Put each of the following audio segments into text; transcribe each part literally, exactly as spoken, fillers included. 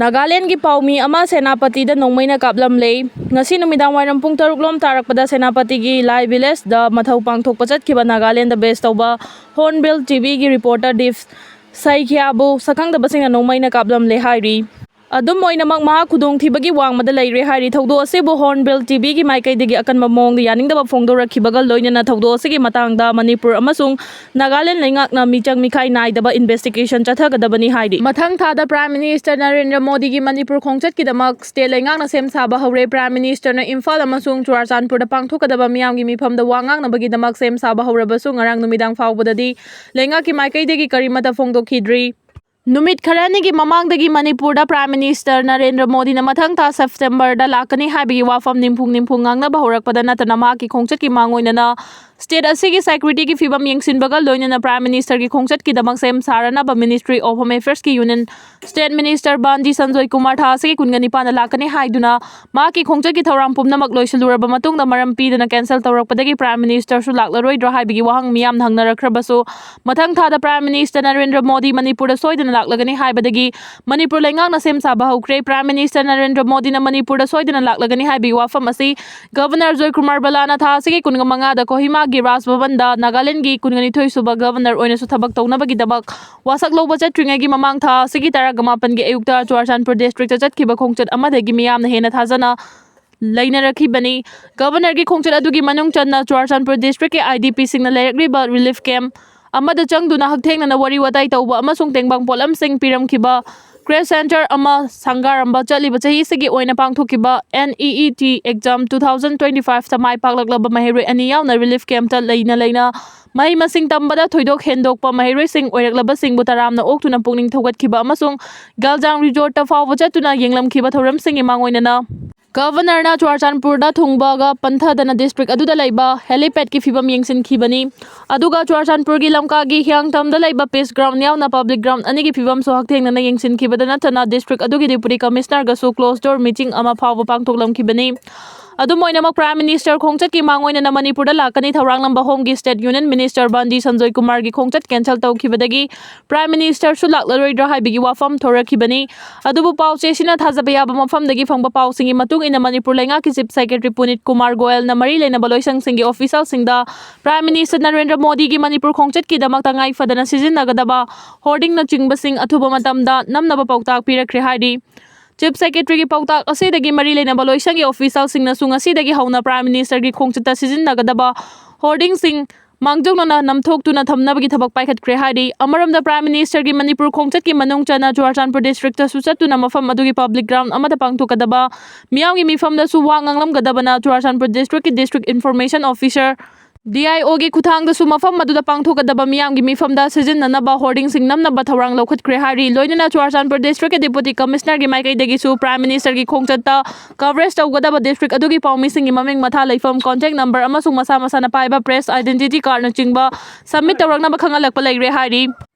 ꯅꯥꯒꯥꯂꯦꯟꯒꯤ ꯄꯥꯎꯃꯤ ꯑꯃ ꯁꯦꯅꯥꯄꯇꯤꯗ ꯅꯣꯡꯃꯩꯅ ꯀꯥꯞꯂꯝꯂꯦ꯫ ꯉꯁꯤ ꯅꯨꯃꯤꯗꯥꯡ ꯋꯥꯏꯔꯝ ꯄꯨꯡ ꯇꯔꯨꯛ ꯂꯣꯝ ꯇꯥꯔꯛꯄꯗ ꯁꯦꯅꯥꯄꯇꯤꯒꯤ ꯂꯥꯏ ꯚꯤꯂꯦꯖꯗ ꯃꯊꯧ ꯄꯥꯡꯊꯣꯛꯄ ꯆꯠꯈꯤꯕ ꯅꯥꯒꯥꯂꯦꯟꯗ ꯕꯦꯁ ꯇꯧꯕ ꯍꯣꯔꯟꯕꯤꯜ ꯇꯤꯚꯤꯒꯤ ꯔꯤꯄꯣꯔꯇꯔ ꯗꯤꯞ ꯁꯩꯈ꯭ꯌꯥꯕꯨ ꯁꯛꯈꯪꯗꯕꯁꯤꯡꯅ ꯅꯣꯡꯃꯩꯅ ꯀꯥꯞꯂꯝꯂꯦ ꯍꯥꯏꯔꯤ꯫ ꯑꯗꯨꯝ ꯑꯣꯏꯅꯃꯛ ꯃꯍꯥꯛ ꯈꯨꯗꯣꯡꯊꯤꯕꯒꯤ ꯋꯥꯡꯃꯗ ꯂꯩꯔꯦ ꯍꯥꯏꯔꯤ꯫ ꯊꯧꯗꯣꯛ ꯑꯁꯤꯕꯨ ꯍꯣꯔꯟꯕꯤꯜ ꯇꯤꯚꯤꯒꯤ ꯃꯥꯏꯀꯩꯗꯒꯤ ꯑꯀꯟꯕ ꯃꯑꯣꯡꯗ ꯌꯥꯅꯤꯡꯗꯕ ꯐꯣꯡꯗꯣꯔꯛꯈꯤꯕꯒ ꯂꯣꯏꯅꯅ ꯊꯧꯗꯣꯛ ꯑꯁꯤꯒꯤ ꯃꯇꯥꯡꯗ ꯃꯅꯤꯄꯨꯔ ꯑꯃꯁꯨꯡ ꯅꯥꯒꯥꯂꯦꯟ ꯂꯩꯉꯥꯛꯅ ꯃꯤꯆꯪ ꯃꯤꯈꯥꯏ ꯅꯥꯏꯗꯕ ꯏꯟꯚꯦꯁꯇꯤꯒꯦꯁꯟ ꯆꯠꯊꯒꯗꯕꯅꯤ ꯍꯥꯏꯔꯤ꯫ ꯃꯊꯪ ꯊꯥꯗ ꯄ꯭ꯔꯥꯏꯝ ꯃꯤꯅꯤꯁꯇꯔ ꯅꯔꯦꯟꯗ꯭ꯔ ꯃꯣꯗꯤꯒꯤ ꯃꯅꯤꯄꯨꯔ ꯈꯣꯡꯆꯠꯀꯤꯗꯃꯛ ꯁ꯭ꯇꯦꯠ ꯂꯩꯉꯥꯛꯅ ꯁꯦꯝ ꯁꯥꯕ ꯍꯧꯔꯦ꯫ ꯄ꯭ꯔꯥꯏꯝ ꯃꯤꯅꯤꯁꯇꯔꯅ ꯏꯝꯐꯥꯜ ꯑꯃꯁꯨꯡ ꯆꯨꯔꯥꯆꯥꯟꯄꯨꯔꯗ ꯄꯥꯡꯊꯣꯛꯀꯗꯕ ꯃꯤꯌꯥꯝꯒꯤ ꯃꯤꯐꯝꯗ ꯋꯥ ꯉꯥꯡꯅꯕꯒꯤꯗꯃꯛ ꯁꯦꯝ ꯁꯥꯕ ꯍꯧꯔꯕꯁꯨ ꯉꯔꯥꯡ ꯅꯨꯃꯤꯗꯥꯡ ꯐꯥꯎꯕꯗꯗꯤ ꯂꯩꯉꯥꯛꯀꯤ ꯃꯥꯏꯀꯩꯗꯒꯤ ꯀꯔꯤꯃꯠꯇ ꯐꯣꯡꯗꯣꯛꯈꯤꯗ꯭ꯔꯤ꯫ ꯅꯨꯃꯤꯠ ꯈꯔꯅꯤꯒꯤ ꯃꯃꯥꯡꯗꯒꯤ ꯃꯅꯤꯄꯨꯔꯗ ꯄ꯭ꯔꯥꯏꯝ ꯃꯤꯅꯤꯁꯇꯔ ꯅꯔꯦꯟꯗ꯭ꯔ ꯃꯣꯗꯤꯅ ꯃꯊꯪ ꯊꯥ ꯁꯦꯞꯇꯦꯝꯕꯔꯗ ꯂꯥꯛꯀꯅꯤ ꯍꯥꯏꯕꯒꯤ ꯋꯥꯐꯝ ꯅꯤꯝꯐꯨꯡ ꯅꯤꯝꯐꯨꯡ ꯉꯥꯡꯅꯕ ꯍꯧꯔꯛꯄꯗ ꯅꯠꯇꯅ ꯃꯍꯥꯛꯀꯤ ꯈꯣꯡꯆꯠꯀꯤ ꯃꯥꯡꯑꯣꯏꯅꯅ ꯁ꯭ꯇꯦꯠ ꯑꯁꯤꯒꯤ ꯁꯦꯀ꯭ꯌꯨꯔꯤꯇꯤꯒꯤ ꯐꯤꯕꯝ ꯌꯦꯡꯁꯤꯟꯕꯒ ꯂꯣꯏꯅꯅ ꯄ꯭ꯔꯥꯏꯝ ꯃꯤꯅꯤꯁꯇꯔꯒꯤ ꯈꯣꯡꯆꯠꯀꯤꯗꯃꯛ ꯁꯦꯝ ꯁꯥꯔꯅꯕ ꯃꯤꯅꯤꯁꯇ꯭ꯔꯤ ꯑꯣꯐ ꯍꯣꯝ ꯑꯦꯐꯤꯌꯔꯁꯀꯤ union state minister Bandi Sanjay Kumar ꯊꯥ ꯑꯁꯤꯒꯤ ꯀꯨꯟꯒ ꯅꯤꯄꯥꯟꯗ ꯂꯥꯛꯀꯅꯤ ꯍꯥꯏꯗꯨꯅ ꯃꯍꯥꯛꯀꯤ ꯈꯣꯡꯆꯠꯀꯤ ꯊꯧꯔꯥꯡ ꯄꯨꯝꯅꯃꯛ ꯂꯣꯏꯁꯤꯜꯂꯨꯔꯕ ꯃꯇꯨꯡꯗ ꯃꯔꯝ ꯄꯤꯗꯅ ꯀꯦꯟꯁꯦꯜ ꯇꯧꯔꯛꯄꯗꯒꯤ ꯄ꯭ꯔꯥꯏꯝ ꯃꯤꯅꯤꯁꯇꯔꯁꯨ ꯂꯥꯛꯂꯔꯣꯏꯗ꯭ꯔꯥ ꯍꯥꯏꯕꯒꯤ ꯋꯥꯍꯪ ꯃꯤꯌꯥꯝꯅ ꯍꯪꯅꯔꯛꯈ꯭ꯔꯕꯁꯨ ꯃꯊꯪ ꯊꯥꯗ ꯄ꯭ꯔꯥꯏꯝ ꯃꯤꯅꯤꯁꯇꯔ ꯅꯔꯦꯟꯗ꯭ꯔ ꯃꯣꯗꯤ ꯃꯅꯤꯄꯨꯔꯗ ꯁꯣꯏꯗꯅ ꯂꯥꯛꯂꯒꯅꯤ ꯍꯥꯏꯕꯗꯒꯤ ꯃꯅꯤꯄꯨꯔ ꯂꯩꯉꯥꯛꯅ ꯁꯦꯝ ꯁꯥꯕ ꯍꯧꯈ꯭ꯔꯦ꯫ ꯄ꯭ꯔꯥꯏꯝ ꯃꯤꯅꯤꯁꯇꯔ ꯅꯔꯦꯟꯗ꯭ꯔ ꯃꯣꯗꯤꯅ ꯃꯅꯤꯄꯨꯔꯗ ꯁꯣꯏꯗꯅ ꯂꯥꯛꯂꯒꯅꯤ ꯍꯥꯏꯕꯒꯤ ꯋꯥꯐꯝ ꯑꯁꯤ ꯒꯚꯔꯅꯔ ꯖꯣꯏꯀꯨꯃꯥꯔ ꯕꯂꯥꯅ ꯊꯥ ꯑꯁꯤꯒꯤ ꯀꯨꯟꯒ ꯃꯉꯥꯗ ꯀꯣꯍꯤꯃꯥꯒꯤ ꯔꯥꯖ ꯚꯕꯟꯗ ꯅꯥꯒꯥꯂꯦꯟꯒꯤ ꯀꯨꯟꯒ ꯅꯤꯊꯣꯏ ꯁꯨꯕ ꯒꯚꯔꯅꯔ ꯑꯣꯏꯅꯁꯨ ꯊꯕꯛ ꯇꯧꯅꯕꯒꯤꯗꯃꯛ ꯋꯥꯁꯛ ꯂꯧꯕ ꯆꯠꯇ꯭ꯔꯤꯉꯩꯒꯤ ꯃꯃꯥꯡ ꯊꯥ ꯑꯁꯤꯒꯤ ꯇꯔꯥꯒ ꯃꯥꯄꯟꯒꯤ ꯑꯌꯨꯛꯇ ꯆꯨꯔꯥꯆꯥꯟꯄꯨꯔ ꯗꯤꯁꯇ꯭ꯔꯤꯛꯇ ꯆꯠꯈꯤꯕ ꯈꯣꯡꯆꯠ ꯑꯃꯗꯒꯤ ꯃꯤꯌꯥꯝꯅ ꯍꯦꯟꯅ ꯊꯥꯖꯅ ꯂꯩꯅꯔꯛꯈꯤꯕꯅꯤ꯫ ꯒꯚꯔꯅꯔꯒꯤ ꯈꯣꯡꯆꯠ ꯑꯗꯨꯒꯤ ꯃꯅꯨꯡ ꯆꯟꯅ ꯆꯨꯔꯥꯆꯥꯟꯄꯨꯔ ꯗꯤꯁꯇ꯭ꯔꯤꯛꯀꯤ ꯑꯥꯏ ꯗꯤ ꯄꯤꯁꯤꯡꯅ ꯂꯩꯔꯛꯂꯤꯕ ꯔꯤꯂꯤꯐ ꯀꯦꯝꯞ ꯑꯃꯗ ꯆꯪꯗꯨꯅ ꯍꯛꯊꯦꯡꯅꯅ ꯋꯥꯔꯤ ꯋꯥꯇꯥꯏ ꯇꯧꯕ ꯑꯃꯁꯨꯡ ꯇꯦꯡꯕꯥꯡ ꯄꯣꯠꯂꯝꯁꯤꯡ ꯄꯤꯔꯝꯈꯤꯕ, ꯀ꯭ꯔꯦꯁ ꯁꯦꯟꯇꯔ ꯑꯃ ꯁꯪꯒꯥꯔꯝꯕ ꯆꯠꯂꯤꯕ ꯆꯍꯤ ꯑꯁꯤꯒꯤ ꯑꯣꯏꯅ ꯄꯥꯡꯊꯣꯛꯈꯤꯕ N E E T exam two thousand twenty five ꯇ ꯃꯥꯏ ꯄꯥꯛꯂꯛꯂꯕ ꯃꯍꯩꯔꯣꯏ ꯑꯅꯤ ꯌꯥꯎꯅ ꯔꯤꯂꯤꯐ ꯀꯦꯝꯞꯇ ꯂꯩꯅ ꯂꯩꯅ ꯃꯍꯩ ꯃꯁꯤꯡ ꯇꯝꯕꯗ ꯊꯣꯏꯗꯣꯛ ꯍꯦꯟꯗꯣꯛꯄ ꯃꯍꯩꯔꯣꯏꯁꯤꯡ ꯑꯣꯏꯔꯛꯂꯕꯁꯤꯡꯕꯨ ꯇꯔꯥꯝꯅ ꯑꯣꯛꯇꯨꯅ ꯄꯨꯛꯅꯤꯡ ꯊꯧꯒꯠꯈꯤꯕ ꯑꯃꯁꯨꯡ ꯒꯦꯜꯖꯥꯡ ꯔꯤꯖꯣꯔꯠꯇ ꯐꯥꯎꯕ ꯆꯠꯇꯨꯅ ꯌꯦꯡꯂꯝꯈꯤꯕ ꯊꯧꯔꯝꯁꯤꯡꯒꯤ ꯃꯥꯡꯑꯣꯏꯅꯅ ꯒꯚꯔꯅꯔꯅ ꯆꯨꯔꯥꯆꯥꯟꯄꯨꯔꯗ ꯊꯨꯡꯕꯒ ꯄꯟꯊꯗꯅ ꯗꯤꯁꯇ꯭ꯔꯤꯛ ꯑꯗꯨꯗ ꯂꯩꯕ ꯍꯦꯂꯤꯄꯦꯗꯀꯤ ꯐꯤꯕꯝ ꯌꯦꯡꯁꯤꯟꯈꯤꯕꯅꯤ꯫ ꯑꯗꯨꯒ ꯆꯨꯔꯥꯆꯥꯟꯄꯨꯔꯒꯤ ꯂꯝꯀꯥꯒꯤ ꯍꯤꯌꯥꯡꯊꯝꯗ ꯂꯩꯕ ꯄꯤꯁ ꯒ꯭ꯔꯥꯎꯟ ꯌꯥꯎꯅ ꯄꯕ꯭ꯂꯤꯛ ꯒ꯭ꯔꯥꯎꯟ ꯑꯅꯤꯒꯤ ꯐꯤꯕꯝꯁꯨ ꯍꯛꯊꯦꯡꯅꯅ ꯌꯦꯡꯁꯤꯟꯈꯤꯕꯗ ꯅꯠꯇꯅ ꯗꯤꯁꯇ꯭ꯔꯤꯛ ꯑꯗꯨꯒꯤ ꯗꯤꯄꯨꯇꯤ ꯀꯃꯤꯁꯅꯔꯒꯁꯨ ꯀ꯭ꯂꯣꯖ ꯗꯣꯔ ꯃꯤꯇꯤꯡ ꯑꯃ ꯐꯥꯎꯕ ꯄꯥꯡꯊꯣꯛꯂꯝꯈꯤꯕꯅꯤ꯫ ꯑꯗꯨꯝ ꯑꯣꯏꯅꯃꯛ, Prime Minister ꯈꯣꯡꯆꯠꯀꯤ ꯃꯥꯡ ꯑꯣꯏꯅꯅ ꯃꯅꯤꯄꯨꯔꯗ ꯂꯥꯛꯀꯅꯤ ꯊꯧꯔꯥꯡꯂꯝꯕ Home ꯒꯤ State Union Minister ꯕꯟꯗꯤ ꯁꯟꯖꯣꯏ ꯀꯨꯃꯥꯔꯒꯤ ꯈꯣꯡꯆꯠ cancel ꯇꯧꯈꯤꯕꯗꯒꯤ Prime Minister ꯁꯨ ꯂꯥꯛꯂꯔꯣꯏꯗ꯭ꯔꯥ ꯍꯥꯏꯕꯒꯤ ꯋꯥꯐꯝ ꯊꯣꯔꯛꯈꯤꯕꯅꯤ꯫ ꯑꯗꯨꯕꯨ ꯄꯥꯎ ꯆꯦꯁꯤꯅ ꯊꯥꯖꯕ ꯌꯥꯕ ꯃꯐꯝꯗꯒꯤ ꯐꯪꯕ ꯄꯥꯎꯁꯤꯡꯒꯤ ꯃꯇꯨꯡ ꯏꯟꯅ, ꯃꯅꯤꯄꯨꯔ ꯂꯩꯉꯥꯛꯀꯤ Chief Secretary ꯄꯨꯅꯤꯠ ꯀꯨꯃꯥꯔ ꯒꯣꯌꯜꯅ ꯃꯔꯤ ꯂꯩꯅꯕ ꯂꯣꯏꯁꯪꯁꯤꯡꯒꯤ official ꯁꯤꯡꯗ Prime Minister ꯅꯔꯦꯟꯗ꯭ꯔ ꯃꯣꯗꯤꯒꯤ ꯃꯅꯤꯄꯨꯔ ꯈꯣꯡꯆꯠꯀꯤꯗꯃꯛ ꯇꯉꯥꯏ ꯐꯗꯅ ꯁꯤꯖꯤꯟꯅꯒꯗꯕ hoarding ꯅꯆꯤꯡꯕꯁꯤꯡ ꯑꯊꯨꯕ ꯃꯇꯝꯗ ꯅꯝꯅꯕ ꯄꯥꯎꯇꯥꯛ ꯄꯤꯔꯛꯈ꯭ꯔꯦ ꯍꯥꯏꯔꯤ꯫ Chief Secretary ꯒꯤ ꯄꯥꯎꯇꯥꯛ ꯑꯁꯤꯗꯒꯤ ꯃꯔꯤ ꯂꯩꯅꯕ ꯂꯣꯏꯁꯪꯒꯤ official ꯁꯤꯡꯅꯁꯨ ꯉꯁꯤꯗꯒꯤ ꯍꯧꯅ Prime Minister ꯒꯤ ꯈꯣꯡꯆꯠꯇ ꯁꯤꯖꯤꯟꯅꯒꯗꯕ hoarding ꯁꯤꯡ ꯃꯥꯡꯖꯧꯅꯅ ꯅꯝꯊꯣꯛꯇꯨꯅ ꯊꯝꯅꯕꯒꯤ ꯊꯕꯛ ꯄꯥꯏꯈꯠꯈ꯭ꯔꯦ ꯍꯥꯏꯔꯤ꯫ ꯑꯃꯔꯣꯝꯗ, Prime Minister ꯒꯤ ꯃꯅꯤꯄꯨꯔ ꯈꯣꯡꯆꯠꯀꯤ ꯃꯅꯨꯡ ꯆꯟꯅ ꯆꯨꯔꯥꯆꯥꯟꯄꯨꯔ district ꯇꯁꯨ ꯆꯠꯇꯨꯅ ꯃꯐꯝ ꯑꯗꯨꯒꯤ public ground ꯑꯃꯗ ꯄꯥꯡꯊꯣꯛꯀꯗꯕ ꯃꯤꯌꯥꯝꯒꯤ ꯃꯤꯐꯝꯗꯁꯨ ꯋꯥ ꯉꯥꯡꯂꯝꯒꯗꯕꯅ ꯆꯨꯔꯥꯆꯥꯟꯄꯨꯔ district ꯀꯤ District Information Officer, D I O ꯒꯤ ꯈꯨꯠꯊꯥꯡꯗꯁꯨ ꯃꯐꯝ ꯑꯗꯨꯗ ꯄꯥꯡꯊꯣꯛꯀꯗꯕ ꯃꯤꯌꯥꯝꯒꯤ ꯃꯤꯐꯝꯗ ꯁꯤꯖꯤꯟꯅꯅꯕ hoarding ꯁꯤꯡ ꯅꯝꯅꯕ ꯊꯧꯔꯥꯡ ꯂꯧꯈꯠꯈ꯭ꯔꯦ ꯍꯥꯏꯔꯤ꯫ ꯂꯣꯏꯅꯅ ꯆꯨꯔꯥꯆꯥꯟꯄꯨꯔ district ꯀꯤ Deputy Commissioner ꯒꯤ ꯃꯥꯏꯀꯩꯗꯒꯤꯁꯨ Prime Minister ꯒꯤ ꯈꯣꯡꯆꯠꯇ coverage ꯇꯧꯒꯗꯕ district ꯑꯗꯨꯒꯤ ꯄꯥꯎꯃꯤꯁꯤꯡꯒꯤ ꯃꯃꯤꯡ, ꯃꯊꯥ, ꯂꯩꯐꯝ, contact number ꯑꯃꯁꯨꯡ ꯃꯁꯥ ꯃꯁꯥꯅ ꯄꯥꯏꯕ press identity card ꯅꯆꯤꯡꯕ submit ꯇꯧꯔꯛꯅꯕ ꯈꯪꯍꯜꯂꯛꯄ ꯂꯩꯔꯦ ꯍꯥꯏꯔꯤ꯫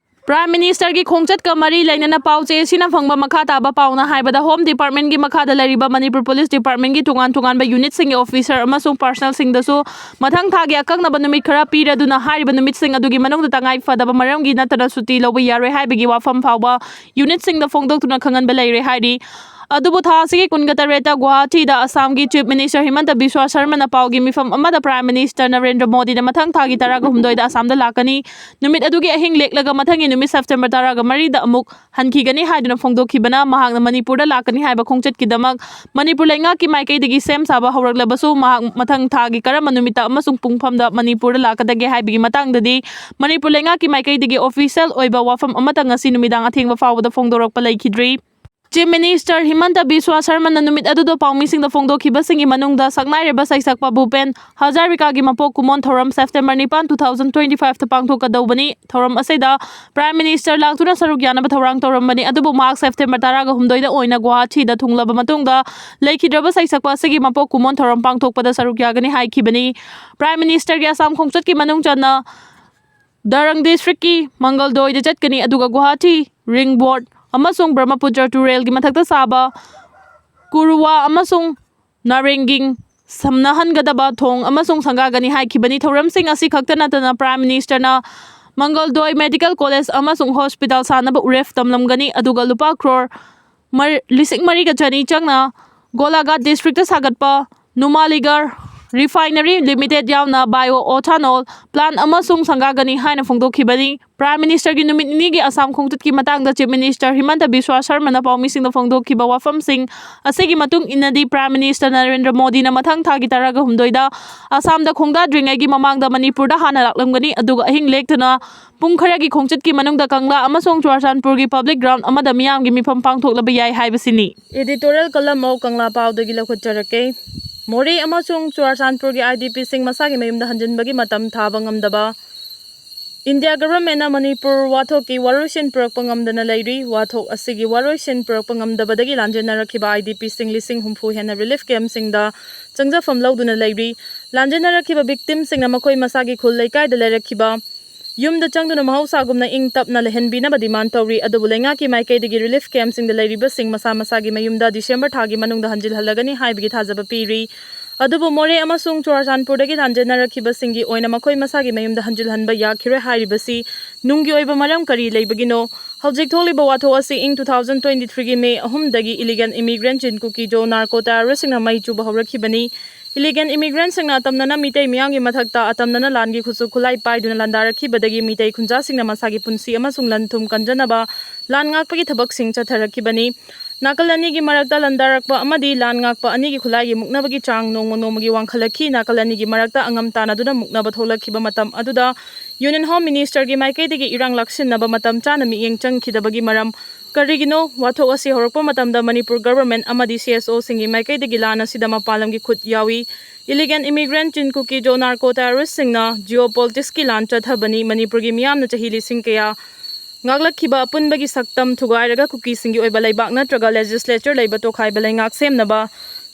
Prime Minister ꯒꯤ ꯈꯣꯡꯆꯠꯀ ꯃꯔꯤ ꯂꯩꯅꯅ ꯄꯥꯎ ꯆꯦ ꯑꯁꯤꯅ ꯐꯪꯕ ꯃꯈꯥ ꯇꯥꯕ ꯄꯥꯎꯅ ꯍꯥꯏꯕꯗ, Home Department ꯒꯤ ꯃꯈꯥꯗ ꯂꯩꯔꯤꯕ ꯃꯅꯤꯄꯨꯔ Police Department ꯒꯤ ꯇꯣꯉꯥꯟ ꯇꯣꯉꯥꯟꯕ unit ꯁꯤꯡꯒꯤ officer ꯑꯃꯁꯨꯡ personnel ꯁꯤꯡꯗꯁꯨ ꯃꯊꯪ ꯊꯥꯒꯤ ꯑꯀꯛꯅꯕ ꯅꯨꯃꯤꯠ ꯈꯔ ꯄꯤꯔꯗꯨꯅ ꯍꯥꯏꯔꯤꯕ ꯅꯨꯃꯤꯠꯁꯤꯡ ꯑꯗꯨꯒꯤ ꯃꯅꯨꯡꯗ ꯇꯉꯥꯏ ꯐꯗꯕ ꯃꯔꯝꯒꯤ ꯅꯠꯇꯅ ꯁꯨꯇꯤ ꯂꯧꯕ ꯌꯥꯔꯣꯏ ꯍꯥꯏꯕꯒꯤ ꯋꯥꯐꯝ ꯐꯥꯎꯕ unit ꯁꯤꯡꯗ ꯐꯣꯡꯗꯣꯛꯇꯨꯅ ꯈꯪꯍꯟꯕ ꯂꯩꯔꯦ ꯍꯥꯏꯔꯤ꯫ ꯑꯗꯨꯕꯨ ꯊꯥ ꯑꯁꯤꯒꯤ ꯀꯨꯟꯒ ꯇꯔꯦꯠꯇ ꯒꯨꯋꯥꯍꯥꯇꯤꯗ ꯑꯁꯥꯝꯒꯤ Chief Minister ꯍꯤꯃꯟꯇ ꯕꯤꯁ꯭ꯋꯥ ꯁꯔꯃꯅ ꯄꯥꯎꯒꯤ ꯃꯤꯐꯝ ꯑꯃꯗ Prime Minister ꯅꯔꯦꯟꯗ꯭ꯔ ꯃꯣꯗꯤꯅ ꯃꯊꯪ ꯊꯥꯒꯤ ꯇꯔꯥꯒ ꯍꯨꯝꯗꯣꯏꯗ ꯑꯁꯥꯝꯗ ꯂꯥꯛꯀꯅꯤ꯫ ꯅꯨꯃꯤꯠ ꯑꯗꯨꯒꯤ ꯑꯍꯤꯡ ꯂꯦꯛꯂꯒ ꯃꯊꯪꯒꯤ ꯅꯨꯃꯤꯠ September ꯇꯔꯥꯒ ꯃꯔꯤꯗ ꯑꯃꯨꯛ ꯍꯟꯈꯤꯒꯅꯤ ꯍꯥꯏꯗꯨꯅ ꯐꯣꯡꯗꯣꯛꯈꯤꯕꯅ, ꯃꯍꯥꯛꯅ ꯃꯅꯤꯄꯨꯔꯗ ꯂꯥꯛꯀꯅꯤ ꯍꯥꯏꯕ ꯈꯣꯡꯆꯠꯀꯤꯗꯃꯛ ꯃꯅꯤꯄꯨꯔ ꯂꯩꯉꯥꯛꯀꯤ ꯃꯥꯏꯀꯩꯗꯒꯤ ꯁꯦꯝ ꯁꯥꯕ ꯍꯧꯔꯛꯂꯕꯁꯨ, ꯃꯍꯥꯛ ꯃꯊꯪ ꯊꯥꯒꯤ ꯀꯔꯝꯕ ꯅꯨꯃꯤꯠꯇ ꯑꯃꯁꯨꯡ ꯄꯨꯡꯐꯝꯗ ꯃꯅꯤꯄꯨꯔꯗ ꯂꯥꯛꯀꯗꯒꯦ ꯍꯥꯏꯕꯒꯤ ꯃꯇꯥꯡꯗꯗꯤ ꯃꯅꯤꯄꯨꯔ ꯂꯩꯉꯥꯛꯀꯤ ꯃꯥꯏꯀꯩꯗꯒꯤ official ꯑꯣꯏꯕ ꯋꯥꯐꯝ ꯑꯃꯠꯇ ꯉꯁꯤ ꯅꯨꯃꯤꯗꯥꯡ ꯑꯊꯦꯡꯕ ꯐꯥꯎꯕꯗ ꯐꯣꯡꯗꯣꯔꯛꯄ ꯂꯩꯈꯤꯗ꯭ꯔꯤ꯫ Chief Minister ꯍꯤꯃꯟꯇ ꯕꯤꯁ꯭ꯋꯥ ꯁꯔꯃꯅ ꯅꯨꯃꯤꯠ ꯑꯗꯨꯗ ꯄꯥꯎꯃꯤꯁꯤꯡꯗ ꯐꯣꯡꯗꯣꯛꯈꯤꯕꯁꯤꯡꯒꯤ ꯃꯅꯨꯡꯗ ꯁꯛꯅꯥꯏꯔꯕ ꯁꯩꯁꯛꯄ ꯚꯨꯄꯦꯟ ꯍꯖꯥꯔꯤꯀꯥꯒꯤ ꯃꯄꯣꯛ ꯀꯨꯝꯑꯣꯟ ꯊꯧꯔꯝ September ꯅꯤꯄꯥꯟ, two thousand twenty five ꯇ ꯄꯥꯡꯊꯣꯛꯀꯗꯧꯕꯅꯤ꯫ ꯊꯧꯔꯝ ꯑꯁꯤꯗ Prime Minister ꯂꯥꯛꯇꯨꯅ ꯁꯔꯨꯛ ꯌꯥꯅꯕ ꯊꯧꯔꯥꯡ ꯇꯧꯔꯝꯕꯅꯤ, ꯑꯗꯨꯕꯨ ꯃꯍꯥꯛ September ꯇꯔꯥꯒ ꯍꯨꯝꯗꯣꯏꯗ ꯑꯣꯏꯅ ꯒꯨꯋꯥꯍꯥꯇꯤꯗ ꯊꯨꯡꯂꯕ ꯃꯇꯨꯡꯗ ꯂꯩꯈꯤꯗ꯭ꯔꯕ ꯁꯩꯁꯛꯄ ꯑꯁꯤꯒꯤ ꯃꯄꯣꯛ ꯀꯨꯝꯑꯣꯟ ꯊꯧꯔꯝ ꯄꯥꯡꯊꯣꯛꯄꯗ ꯁꯔꯨꯛ ꯌꯥꯒꯅꯤ ꯍꯥꯏꯈꯤꯕꯅꯤ꯫ Prime Minister ꯒꯤ ꯑꯁꯥꯝ ꯈꯣꯡꯆꯠꯀꯤ ꯃꯅꯨꯡ ꯆꯟꯅ ꯗꯔꯪ district ꯀꯤ ꯃꯪꯒꯜꯗꯣꯏꯗ ꯆꯠꯀꯅꯤ, ꯑꯗꯨꯒ ꯒꯨꯋꯥꯍꯥꯇꯤ ring road ꯑꯃꯁꯨꯡ ꯕ꯭ꯔꯍ꯭ꯃꯄꯨꯇ꯭ꯔ ꯇꯨꯔꯦꯜꯒꯤ ꯃꯊꯛꯇ ꯁꯥꯕ ꯀꯨꯔꯨꯋꯥ ꯑꯃꯁꯨꯡ ꯅꯥꯔꯦꯡꯒꯤꯡ ꯁꯝꯅꯍꯟꯒꯗꯕ ꯊꯣꯡ ꯑꯃꯁꯨꯡ ꯁꯪꯒꯥꯒꯅꯤ ꯍꯥꯏꯈꯤꯕꯅꯤ꯫ ꯊꯧꯔꯝꯁꯤꯡ ꯑꯁꯤ ꯈꯛꯇ ꯅꯠꯇꯅ Prime Minister ꯅ ꯃꯪꯒꯜꯗꯣꯏ Medical College ꯑꯃꯁꯨꯡ Hospital ꯁꯥꯅꯕ ꯎꯔꯦꯞ ꯇꯝꯂꯝꯒꯅꯤ, ꯑꯗꯨꯒ ꯂꯨꯄꯥ ꯀ꯭ꯔꯣꯔ ꯃꯔ-, ꯂꯤꯁꯤꯡ ꯃꯔꯤꯒ ꯆꯅꯤ ꯆꯪꯅ ꯒꯣꯂꯥꯘꯥꯠ district ꯇ ꯁꯥꯒꯠꯄ Numaligarh Refinery Limited ꯌꯥꯎꯅ Bio Ethanol Plant ꯑꯃꯁꯨꯡ ꯁꯪꯒꯥꯒꯅꯤ ꯍꯥꯏꯅ ꯐꯣꯡꯗꯣꯛꯈꯤꯕꯅꯤ꯫ Prime Minister ꯒꯤ ꯅꯨꯃꯤꯠ ꯅꯤꯅꯤꯒꯤ ꯑꯁꯥꯝ ꯈꯣꯡꯆꯠꯀꯤ ꯃꯇꯥꯡꯗ Chief Minister ꯍꯤꯃꯟꯇ ꯕꯤꯁ꯭ꯋꯥ ꯁꯔꯃꯅ ꯄꯥꯎꯃꯤꯁꯤꯡꯗ ꯐꯣꯡꯗꯣꯛꯈꯤꯕ ꯋꯥꯐꯝꯁꯤꯡ ꯑꯁꯤꯒꯤ ꯃꯇꯨꯡ ꯏꯟꯅꯗꯤ, Prime Minister ꯅꯔꯦꯟꯗ꯭ꯔ ꯃꯣꯗꯤꯅ ꯃꯊꯪ ꯊꯥꯒꯤ ꯇꯔꯥꯒ ꯍꯨꯝꯗꯣꯏꯗ ꯑꯁꯥꯝꯗ ꯈꯣꯡꯗꯥꯗ꯭ꯔꯤꯉꯩꯒꯤ ꯃꯃꯥꯡꯗ ꯃꯅꯤꯄꯨꯔꯗ ꯍꯥꯟꯅ ꯂꯥꯛꯂꯝꯒꯅꯤ, ꯑꯗꯨꯒ ꯑꯍꯤꯡ ꯂꯦꯛꯇꯨꯅ ꯄꯨꯡ ꯈꯔꯒꯤ ꯈꯣꯡꯆꯠꯀꯤ ꯃꯅꯨꯡꯗ ꯀꯪꯂꯥ ꯑꯃꯁꯨꯡ ꯆꯨꯔꯥꯆꯥꯟꯄꯨꯔꯒꯤ public ground ꯑꯃꯗ ꯃꯤꯌꯥꯝꯒꯤ ꯃꯤꯐꯝ ꯄꯥꯡꯊꯣꯛꯂꯕ ꯌꯥꯏ ꯍꯥꯏꯕꯁꯤꯅꯤ꯫ Editorial column of ꯀꯪꯂꯥ ꯄꯥꯎꯗꯒꯤ ꯂꯧꯈꯠꯆꯔꯛꯀꯦ꯫ ꯃꯣꯔꯦ ꯑꯃꯁꯨꯡ ꯆꯨꯔꯥꯆꯥꯟꯄꯨꯔꯒꯤ IDP ꯁꯤꯡ ꯃꯁꯥꯒꯤ ꯃꯌꯨꯝꯗ ꯍꯟꯖꯤꯟꯕꯒꯤ ꯃꯇꯝ ꯊꯥꯕ ꯉꯝꯗꯕ꯫ India government ꯅ ꯃꯅꯤꯄꯨꯔ ꯋꯥꯊꯣꯛꯀꯤ ꯋꯥꯔꯣꯏꯁꯤꯟ ꯄꯨꯔꯛꯄ ꯉꯝꯗꯅ ꯂꯩꯔꯤ꯫ ꯋꯥꯊꯣꯛ ꯑꯁꯤꯒꯤ ꯋꯥꯔꯣꯏꯁꯤꯟ ꯄꯨꯔꯛꯄ ꯉꯝꯗꯕꯗꯒꯤ ꯂꯥꯟꯖꯦꯟꯅꯔꯛꯈꯤꯕ IDP ꯁꯤꯡ ꯂꯤꯁꯤꯡ ꯍꯨꯝꯐꯨ ꯍꯦꯟꯅ relief camp ꯁꯤꯡꯗ ꯆꯪꯖꯐꯝ ꯂꯧꯗꯨꯅ ꯂꯩꯔꯤ꯫ ꯂꯥꯟꯖꯦꯟꯅꯔꯛꯈꯤꯕ victim ꯁꯤꯡꯅ ꯃꯈꯣꯏ ꯃꯁꯥꯒꯤ ꯈꯨꯜ ꯂꯩꯀꯥꯏꯗ ꯂꯩꯔꯛꯈꯤꯕ ꯌꯨꯝꯗ ꯆꯪꯗꯨꯅ ꯃꯍꯧꯁꯥꯒꯨꯝꯅ ꯏꯪ ꯇꯞꯅ ꯂꯩꯍꯟꯕꯤꯅꯕ demand ꯇꯧꯔꯤ꯫ ꯑꯗꯨꯕꯨ ꯂꯩꯉꯥꯛꯀꯤ ꯃꯥꯏꯀꯩꯗꯒꯤ relief camp ꯁꯤꯡꯗ ꯂꯩꯔꯤꯕꯁꯤꯡ ꯃꯁꯥ ꯃꯁꯥꯒꯤ ꯃꯌꯨꯝꯗ December ꯊꯥꯒꯤ ꯃꯅꯨꯡꯗ ꯍꯟꯖꯤꯜꯍꯜꯂꯒꯅꯤ ꯍꯥꯏꯕꯒꯤ ꯊꯥꯖꯕ ꯄꯤꯔꯤ꯫ ꯑꯗꯨꯕꯨ ꯃꯣꯔꯦ ꯑꯃꯁꯨꯡ ꯆꯨꯔꯥꯆꯥꯟꯄꯨꯔꯗꯒꯤ ꯂꯥꯟꯖꯦꯟꯅꯔꯛꯈꯤꯕꯁꯤꯡꯒꯤ ꯑꯣꯏꯅ ꯃꯈꯣꯏ ꯃꯁꯥꯒꯤ ꯃꯌꯨꯝꯗ ꯍꯟꯖꯤꯜꯍꯟꯕ ꯌꯥꯈꯤꯔꯣꯏ ꯍꯥꯏꯔꯤꯕꯁꯤ ꯅꯨꯡꯒꯤ ꯑꯣꯏꯕ ꯃꯔꯝ ꯀꯔꯤ ꯂꯩꯕꯒꯤꯅꯣ? ꯍꯧꯖꯤꯛ ꯊꯣꯛꯂꯤꯕ ꯋꯥꯊꯣꯛ ꯑꯁꯤ ꯏꯪ two thousand twenty three ꯒꯤ May ꯑꯍꯨꯝꯗꯒꯤ illegal immigrant Chin Kuki Zo narco terrorist ꯁꯤꯡꯅ ꯃꯩ ꯆꯨꯕ ꯍꯧꯔꯛꯈꯤꯕꯅꯤ꯫ Illegal immigrant ꯁꯤꯡꯅ ꯑꯇꯝꯅꯅ ꯃꯤꯇꯩ ꯃꯤꯌꯥꯝꯒꯤ ꯃꯊꯛꯇ ꯑꯇꯝꯅꯅ ꯂꯥꯟꯒꯤ ꯈꯨꯠꯁꯨ ꯈꯨꯠꯂꯥꯏ ꯄꯥꯏꯗꯨꯅ ꯂꯥꯟꯗꯥꯔꯛꯈꯤꯕꯗꯒꯤ ꯃꯤꯇꯩ ꯈꯨꯟꯖꯥꯁꯤꯡꯅ ꯃꯁꯥꯒꯤ ꯄꯨꯟꯁꯤ ꯑꯃꯁꯨꯡ ꯂꯟ ꯊꯨꯝ ꯀꯟꯖꯅꯕ ꯂꯥꯟ ꯉꯥꯛꯄꯒꯤ ꯊꯕꯛꯁꯤꯡ ꯆꯠꯊꯔꯛꯈꯤꯕꯅꯤ꯫ ꯅꯥꯀꯜ ꯑꯅꯤꯒꯤ ꯃꯔꯛꯇ ꯂꯥꯟꯗꯥꯔꯛꯄ ꯑꯃꯗꯤ ꯂꯥꯟ ꯉꯥꯛꯄ ꯑꯅꯤꯒꯤ ꯈꯨꯠꯂꯥꯏꯒꯤ ꯃꯨꯛꯅꯕꯒꯤ ꯆꯥꯡ ꯅꯣꯡꯃ ꯅꯣꯡꯃꯒꯤ ꯋꯥꯡꯈꯠꯂꯛꯈꯤ꯫ ꯅꯥꯀꯜ ꯑꯅꯤꯒꯤ ꯃꯔꯛꯇ ꯑꯉꯝ ꯇꯥꯟꯅꯗꯨꯅ ꯃꯨꯛꯅꯕ ꯊꯣꯛꯂꯛꯈꯤꯕ ꯃꯇꯝ ꯑꯗꯨꯗ Union Home Minister ꯒꯤ ꯃꯥꯏꯀꯩꯗꯒꯤ ꯏꯔꯥꯡ ꯂꯥꯛꯁꯤꯟꯅꯕ ꯃꯇꯝ ꯆꯥꯅ ꯃꯤꯠꯌꯦꯡ ꯆꯪꯈꯤꯗꯕꯒꯤ ꯃꯔꯝ ꯀꯔꯤꯒꯤꯅꯣ? ꯋꯥꯊꯣꯛ ꯑꯁꯤ ꯍꯧꯔꯛꯄ ꯃꯇꯝꯗ ꯃꯅꯤꯄꯨꯔ government ꯑꯃꯗꯤ CSO ꯁꯤꯡꯒꯤ ꯃꯥꯏꯀꯩꯗꯒꯤ ꯂꯥꯟ ꯑꯁꯤꯗ ꯃꯄꯥꯟ ꯂꯝꯒꯤ ꯈꯨꯠ ꯌꯥꯎꯏ꯫ Illegal immigrant Chin Kuki Zo narco terrorist ꯁꯤꯡꯅ geopolitics ꯀꯤ ꯂꯥꯟ ꯆꯠꯊꯕꯅꯤ꯫ ꯃꯅꯤꯄꯨꯔꯒꯤ ꯃꯤꯌꯥꯝꯅ ꯆꯍꯤ ꯂꯤꯁꯤꯡ ꯀꯌꯥ ꯉꯥꯛꯂꯛꯈꯤꯕ ꯑꯄꯨꯟꯕꯒꯤ ꯁꯛꯇꯝ ꯊꯨꯒꯥꯏꯔꯒ ꯀꯨꯀꯤꯁꯤꯡꯒꯤ ꯑꯣꯏꯕ ꯂꯩꯕꯥꯛ ꯅꯠꯇ꯭ꯔꯒ legislature ꯂꯩꯕ ꯇꯣꯈꯥꯏꯕ ꯂꯩꯉꯥꯛ ꯁꯦꯝꯅꯕ,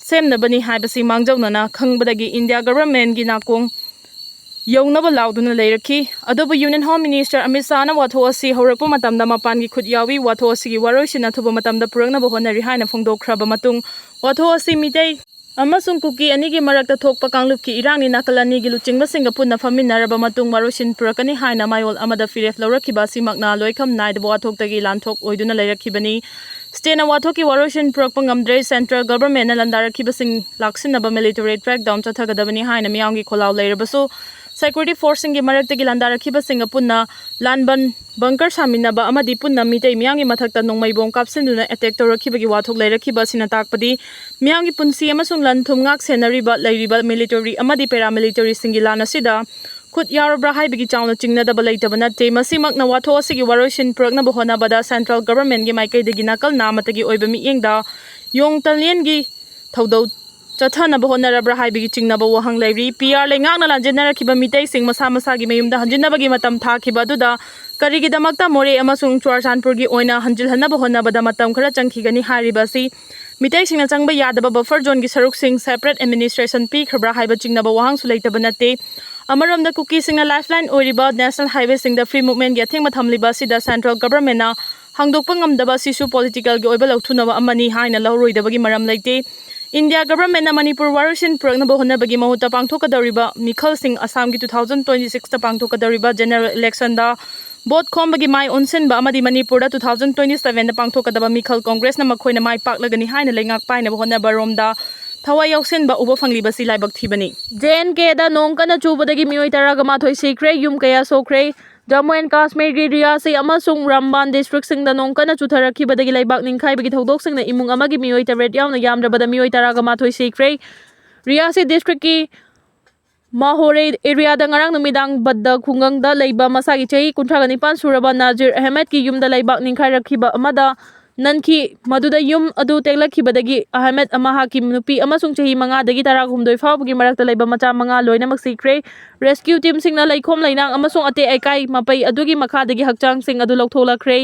ꯁꯦꯝꯅꯕꯅꯤ ꯍꯥꯏꯕꯁꯤ ꯃꯥꯡꯖꯧꯅꯅ ꯈꯪꯕꯗꯒꯤ India government ꯒꯤ ꯅꯥꯀꯣꯡ ꯌꯧꯅꯕ ꯂꯥꯎꯗꯨꯅ ꯂꯩꯔꯛꯈꯤ꯫ ꯑꯗꯨꯕꯨ Union Home Minister ꯑꯃꯤꯠ ꯁꯥꯍꯅ ꯋꯥꯊꯣꯛ ꯑꯁꯤ ꯍꯧꯔꯛꯄ ꯃꯇꯝꯗ ꯃꯄꯥꯟꯒꯤ ꯈꯨꯠ ꯌꯥꯎꯏ, ꯋꯥꯊꯣꯛ ꯑꯁꯤꯒꯤ ꯋꯥꯔꯣꯏꯁꯤꯟ ꯑꯊꯨꯕ ꯃꯇꯝꯗ ꯄꯨꯔꯛꯅꯕ ꯍꯣꯠꯅꯔꯤ ꯍꯥꯏꯅ ꯐꯣꯡꯗꯣꯛꯈ꯭ꯔꯕ ꯃꯇꯨꯡ, ꯋꯥꯊꯣꯛ ꯑꯁꯤ ꯃꯤꯇꯩ ꯑꯃꯁꯨꯡ ꯀꯨꯀꯤ ꯑꯅꯤꯒꯤ ꯃꯔꯛꯇ ꯊꯣꯛꯄ ꯀꯥꯡꯂꯨꯞꯀꯤ ꯏꯔꯥꯡꯅꯤ, ꯅꯥꯀꯜ ꯑꯅꯤꯒꯤ ꯂꯨꯆꯤꯡꯕꯁꯤꯡꯒ ꯄꯨꯟꯅ ꯐꯝꯃꯤꯟꯅꯔꯕ ꯃꯇꯨꯡ ꯋꯥꯔꯣꯏꯁꯤꯟ ꯄꯨꯔꯛꯀꯅꯤ ꯍꯥꯏꯅ ꯃꯥꯌꯣꯜ ꯑꯃꯗ ꯐꯤꯔꯦꯞ ꯂꯧꯔꯛꯈꯤꯕ ꯑꯁꯤꯃꯛꯅ ꯂꯣꯏꯈꯝ ꯅꯥꯏꯗꯕ ꯋꯥꯊꯣꯛꯇꯒꯤ ꯂꯥꯟꯊꯣꯛ ꯑꯣꯏꯗꯨꯅ ꯂꯩꯔꯛꯈꯤꯕꯅꯤ꯫ ꯁ꯭ꯇꯦꯠꯅ ꯋꯥꯊꯣꯛꯀꯤ ꯋꯥꯔꯣꯏꯁꯤꯟ ꯄꯨꯔꯛꯄ ꯉꯝꯗ꯭ꯔꯦ, ꯁꯦꯟꯇ꯭ꯔꯦꯜ ꯒꯚꯔꯟꯃꯦꯟꯠꯅ ꯂꯥꯟꯗꯥꯔꯛꯈꯤꯕꯁꯤꯡ ꯂꯥꯛꯁꯤꯟꯅꯕ ꯃꯤꯂꯤꯇꯔꯤ ꯀ꯭ꯔꯦꯛꯗꯥꯎꯟ ꯆꯠꯊꯒꯗꯕꯅꯤ ꯍꯥꯏꯅ ꯃꯤꯌꯥꯝꯒꯤ ꯈꯣꯜꯂꯥꯎ ꯂꯩꯔꯕꯁꯨ, ꯁꯦꯀ꯭ꯌꯨꯔꯤꯇꯤ ꯐꯣꯔꯁꯁꯤꯡꯒꯤ ꯃꯔꯛꯇꯒꯤ ꯂꯥꯟꯗꯥꯔꯛꯈꯤꯕꯁꯤꯡꯒ ꯄꯨꯟꯅ ꯂꯥꯟꯕꯟ ꯕꯪꯀꯔ ꯁꯥꯃꯤꯟꯅꯕ ꯑꯃꯗꯤ ꯄꯨꯟꯅ ꯃꯤꯇꯩ ꯃꯤꯌꯥꯝꯒꯤ ꯃꯊꯛꯇ ꯅꯣꯡꯃꯩ ꯕꯣꯝ ꯀꯥꯞꯁꯤꯟꯗꯨꯅ ꯑꯦꯇꯦꯛ ꯇꯧꯔꯛꯈꯤꯕꯒꯤ ꯋꯥꯊꯣꯛ ꯂꯩꯔꯛꯈꯤꯕ ꯑꯁꯤꯅ ꯇꯥꯛꯄꯗꯤ, ꯃꯤꯌꯥꯝꯒꯤ ꯄꯨꯟꯁꯤ ꯑꯃꯁꯨꯡ ꯂꯟ ꯊꯨꯝ ꯉꯥꯛ ꯁꯦꯟꯅꯔꯤꯕ ꯂꯩꯔꯤꯕ ꯃꯤꯂꯤꯇꯔꯤ ꯑꯃꯗꯤ ꯄꯦꯔꯥꯃꯤꯂꯤꯇꯔꯤꯁꯤꯡꯒꯤ ꯂꯥꯟ ꯑꯁꯤꯗ ꯈꯨꯠ ꯌꯥꯎꯔꯕ꯭ꯔꯥ ꯍꯥꯏꯕꯒꯤ ꯆꯥꯎꯅ ꯆꯤꯡꯅꯗꯕ ꯂꯩꯇꯕ ꯅꯠꯇꯦ꯫ ꯃꯁꯤꯃꯛꯅ ꯋꯥꯊꯣꯛ ꯑꯁꯤꯒꯤ ꯋꯥꯔꯣꯏꯁꯤꯟ ꯄꯨꯔꯛꯅꯕ ꯍꯣꯠꯅꯕꯗ ꯁꯦꯟꯇ꯭ꯔꯦꯜ ꯒꯚꯔꯟꯃꯦꯟꯠꯀꯤ ꯃꯥꯏꯀꯩꯗꯒꯤ ꯅꯥꯀꯜ ꯅꯥꯃꯠꯇꯒꯤ ꯑꯣꯏꯕ ꯃꯤꯠꯌꯦꯡꯗ ꯌꯣꯡ ꯇꯂꯦꯟꯒꯤ ꯊꯧꯗꯧ ꯆꯠꯊꯅꯕ ꯍꯣꯠꯅꯔꯕ꯭ꯔꯥ ꯍꯥꯏꯕꯒꯤ ꯆꯤꯡꯅꯕ ꯋꯥꯍꯪ ꯂꯩꯔꯤ꯫ ꯄꯤ ꯑꯥꯔ ꯂꯩꯉꯥꯛꯅ ꯂꯥꯟꯖꯦꯟꯅꯔꯛꯈꯤꯕ ꯃꯤꯇꯩꯁꯤꯡ ꯃꯁꯥ ꯃꯁꯥꯒꯤ ꯃꯌꯨꯝꯗ ꯍꯟꯖꯤꯟꯅꯕꯒꯤ ꯃꯇꯝ ꯊꯥꯈꯤꯕ ꯑꯗꯨꯗ ꯀꯔꯤꯒꯤꯗꯃꯛꯇ ꯃꯣꯔꯦ ꯑꯃꯁꯨꯡ ꯆꯨꯔꯆꯥꯟꯄꯨꯔꯒꯤ ꯑꯣꯏꯅ ꯍꯟꯖꯤꯜꯍꯟꯅꯕ ꯍꯣꯠꯅꯕꯗ ꯃꯇꯝ ꯈꯔ ꯆꯪꯈꯤꯒꯅꯤ ꯍꯥꯏꯔꯤꯕ ꯑꯁꯤ ꯃꯤꯇꯩꯁꯤꯡꯅ ꯆꯪꯕ ꯌꯥꯗꯕ ꯕꯐꯔ ꯖꯣꯟꯒꯤ ꯁꯔꯨꯛꯁꯤꯡ ꯁꯦꯄꯔꯦꯠ ꯑꯦꯗꯃꯤꯅꯤꯁꯇ꯭ꯔꯦꯁꯟ ꯄꯤꯈ꯭ꯔꯕ꯭ꯔꯥ ꯍꯥꯏꯕ ꯆꯤꯡꯅꯕ ꯋꯥꯍꯪꯁꯨ ꯂꯩꯇꯕ ꯅꯠꯇꯦ꯫ ꯑꯃꯔꯣꯝꯗ ꯀꯨꯀꯤꯁꯤꯡꯅ ꯂꯥꯏꯐꯂꯥꯏꯟ ꯑꯣꯏꯔꯤꯕ ꯅꯦꯁꯅꯦꯜ ꯍꯥꯏꯋꯦꯁꯤꯡꯗ ꯐ꯭ꯔꯤ ꯃꯨꯚꯃꯦꯟꯠꯀꯤ ꯑꯊꯤꯡꯕ ꯊꯝꯂꯤꯕ ꯑꯁꯤꯗ ꯁꯦꯟꯇ꯭ꯔꯦꯜ ꯒꯚꯔꯟꯃꯦꯟꯠꯅ ꯍꯥꯡꯗꯣꯛꯄ ꯉꯝꯗꯕ ꯑꯁꯤꯁꯨ ꯄꯣꯂꯤꯇꯤꯀꯦꯜꯒꯤ ꯑꯣꯏꯕ ꯂꯧꯊꯨꯅꯕ ꯑꯃꯅꯤ ꯍꯥꯏꯅ ꯂꯧꯔꯣꯏꯗꯕꯒꯤ ꯃꯔꯝ ꯂꯩꯇꯦ꯫ ꯏꯟꯗꯤꯌꯥ ꯒꯚꯔꯟꯃꯦꯟꯠꯅ ꯃꯅꯤꯄꯨꯔ ꯋꯥꯔꯣꯏꯁꯤꯟ ꯄꯨꯔꯛꯅꯕ ꯍꯣꯠꯅꯕꯒꯤ ꯃꯍꯨꯠꯇ ꯄꯥꯡꯊꯣꯛꯀꯗꯧꯔꯤꯕ ꯃꯤꯈꯜꯁꯤꯡ ꯑꯁꯥꯝꯒꯤ ꯇꯨ ꯊꯥꯎꯖꯟ ꯇ꯭ꯋꯦꯟꯇꯤ ꯁꯤꯛꯁꯇ ꯄꯥꯡꯊꯣꯛꯀꯗꯧꯔꯤꯕ ꯖꯦꯅꯔꯦꯜ ꯏꯂꯦꯛꯁꯟꯗ ꯚꯣꯠ ꯈꯣꯝꯕꯒꯤ ꯃꯥꯏ ꯑꯣꯟꯁꯤꯟꯕ ꯑꯃꯗꯤ ꯃꯅꯤꯄꯨꯔꯗ ꯇꯨ ꯊꯥꯎꯖꯟ ꯇ꯭ꯋꯦꯟꯇꯤ ꯁꯚꯦꯟꯗ ꯄꯥꯡꯊꯣꯛꯀꯗꯕ ꯃꯤꯈꯜ ꯀꯣꯡꯒ꯭ꯔꯦꯁꯅ ꯃꯈꯣꯏꯅ ꯃꯥꯏ ꯄꯥꯛꯂꯒꯅꯤ ꯍꯥꯏꯅ ꯂꯩꯉꯥꯛ ꯄꯥꯏꯅꯕ ꯍꯣꯠꯅꯕꯔꯣꯝꯗ ꯊꯋꯥꯏ ꯌꯥꯎꯁꯤꯟꯕ ꯎꯕ ꯐꯪꯂꯤꯕꯁꯤ ꯂꯥꯏꯕꯛ ꯊꯤꯕꯅꯤ꯫ ꯖꯦ ꯑꯦꯟ ꯀꯦꯗ ꯅꯣꯡ ꯀꯟꯅ ꯆꯨꯕꯗꯒꯤ ꯃꯤꯑꯣꯏ ꯇꯔꯥꯒ ꯃꯥꯊꯣꯏ ꯁꯤꯈ꯭ꯔꯦ, ꯌꯨꯝ ꯀꯌꯥ ꯁꯣꯛꯈ꯭ꯔꯦ꯫ ꯖꯝꯃꯨ ꯑꯦꯟ ꯀꯥꯁꯃꯤꯔꯒꯤ ꯔꯤꯌꯥꯁꯤ ꯑꯃꯁꯨꯡ ꯔꯝꯕꯥꯟ ꯗꯤꯁꯇ꯭ꯔꯤꯛꯁꯤꯡꯗ ꯅꯣꯡ ꯀꯟꯅ ꯆꯨꯊꯔꯛꯈꯤꯕꯗꯒꯤ ꯂꯩꯕꯥꯛ ꯅꯤꯡꯈꯥꯏꯕꯒꯤ ꯊꯧꯗꯣꯛꯁꯤꯡꯅ ꯏꯃꯨꯡ ꯑꯃꯒꯤ ꯃꯤꯑꯣꯏ ꯇꯔꯦꯠ ꯌꯥꯎꯅ ꯌꯥꯝꯗ꯭ꯔꯕꯗ ꯃꯤꯑꯣꯏ ꯇꯔꯥꯒ ꯃꯥꯊꯣꯏ ꯁꯤꯈ꯭ꯔꯦ꯫ ꯔꯤꯌꯥꯁꯤ ꯗꯤꯁꯇ꯭ꯔꯤꯛꯀꯤ ꯃꯥꯍꯣꯔꯦ ꯑꯦꯔꯤꯌꯥꯗ ꯉꯔꯥꯡ ꯅꯨꯃꯤꯗꯥꯡ ꯕꯗ ꯈꯨꯡꯒꯪꯗ ꯂꯩꯕ ꯃꯁꯥꯒꯤ ꯆꯍꯤ ꯀꯨꯟꯊ꯭ꯔꯥꯒ ꯅꯤꯄꯥꯟ ꯁꯨꯔꯕ ꯅꯥꯖꯤꯔ ꯑꯍꯃꯦꯗꯀꯤ ꯌꯨꯝꯗ ꯂꯩꯕꯥꯛ ꯅꯤꯡꯈꯥꯏꯔꯛꯈꯤꯕ ꯑꯃꯗ ꯅꯟꯈꯤ꯫ ꯃꯗꯨꯗ ꯌꯨꯝ ꯑꯗꯨ ꯇꯦꯛꯂꯛꯈꯤꯕꯗꯒꯤ ꯑꯍꯃꯦꯗ ꯃꯍꯥꯛꯀꯤ ꯅꯨꯄꯤ ꯑꯃꯁꯨꯡ ꯆꯍꯤ ꯃꯉꯥꯗꯒꯤ ꯇꯔꯥꯍꯨꯝꯗꯣꯏ ꯐꯥꯎꯕꯒꯤ ꯃꯔꯛꯇ ꯂꯩꯕ ꯃꯆꯥ ꯃꯉꯥ ꯂꯣꯏꯅꯃꯛ ꯁꯤꯈ꯭ꯔꯦ꯫ ꯔꯦꯁꯀ꯭ꯌꯨ ꯇꯤꯝꯁꯤꯡꯅ ꯂꯩꯈꯣꯝ ꯂꯩꯅꯥꯡ ꯑꯃꯁꯨꯡ ꯑꯇꯦꯛ ꯑꯀꯥꯏ ꯃꯄꯩ ꯑꯗꯨꯒꯤ ꯃꯈꯥꯗꯒꯤ ꯍꯛꯆꯥꯡꯁꯤꯡ ꯑꯗꯨ ꯂꯧꯊꯣꯛꯂꯛꯈ꯭ꯔꯦ꯫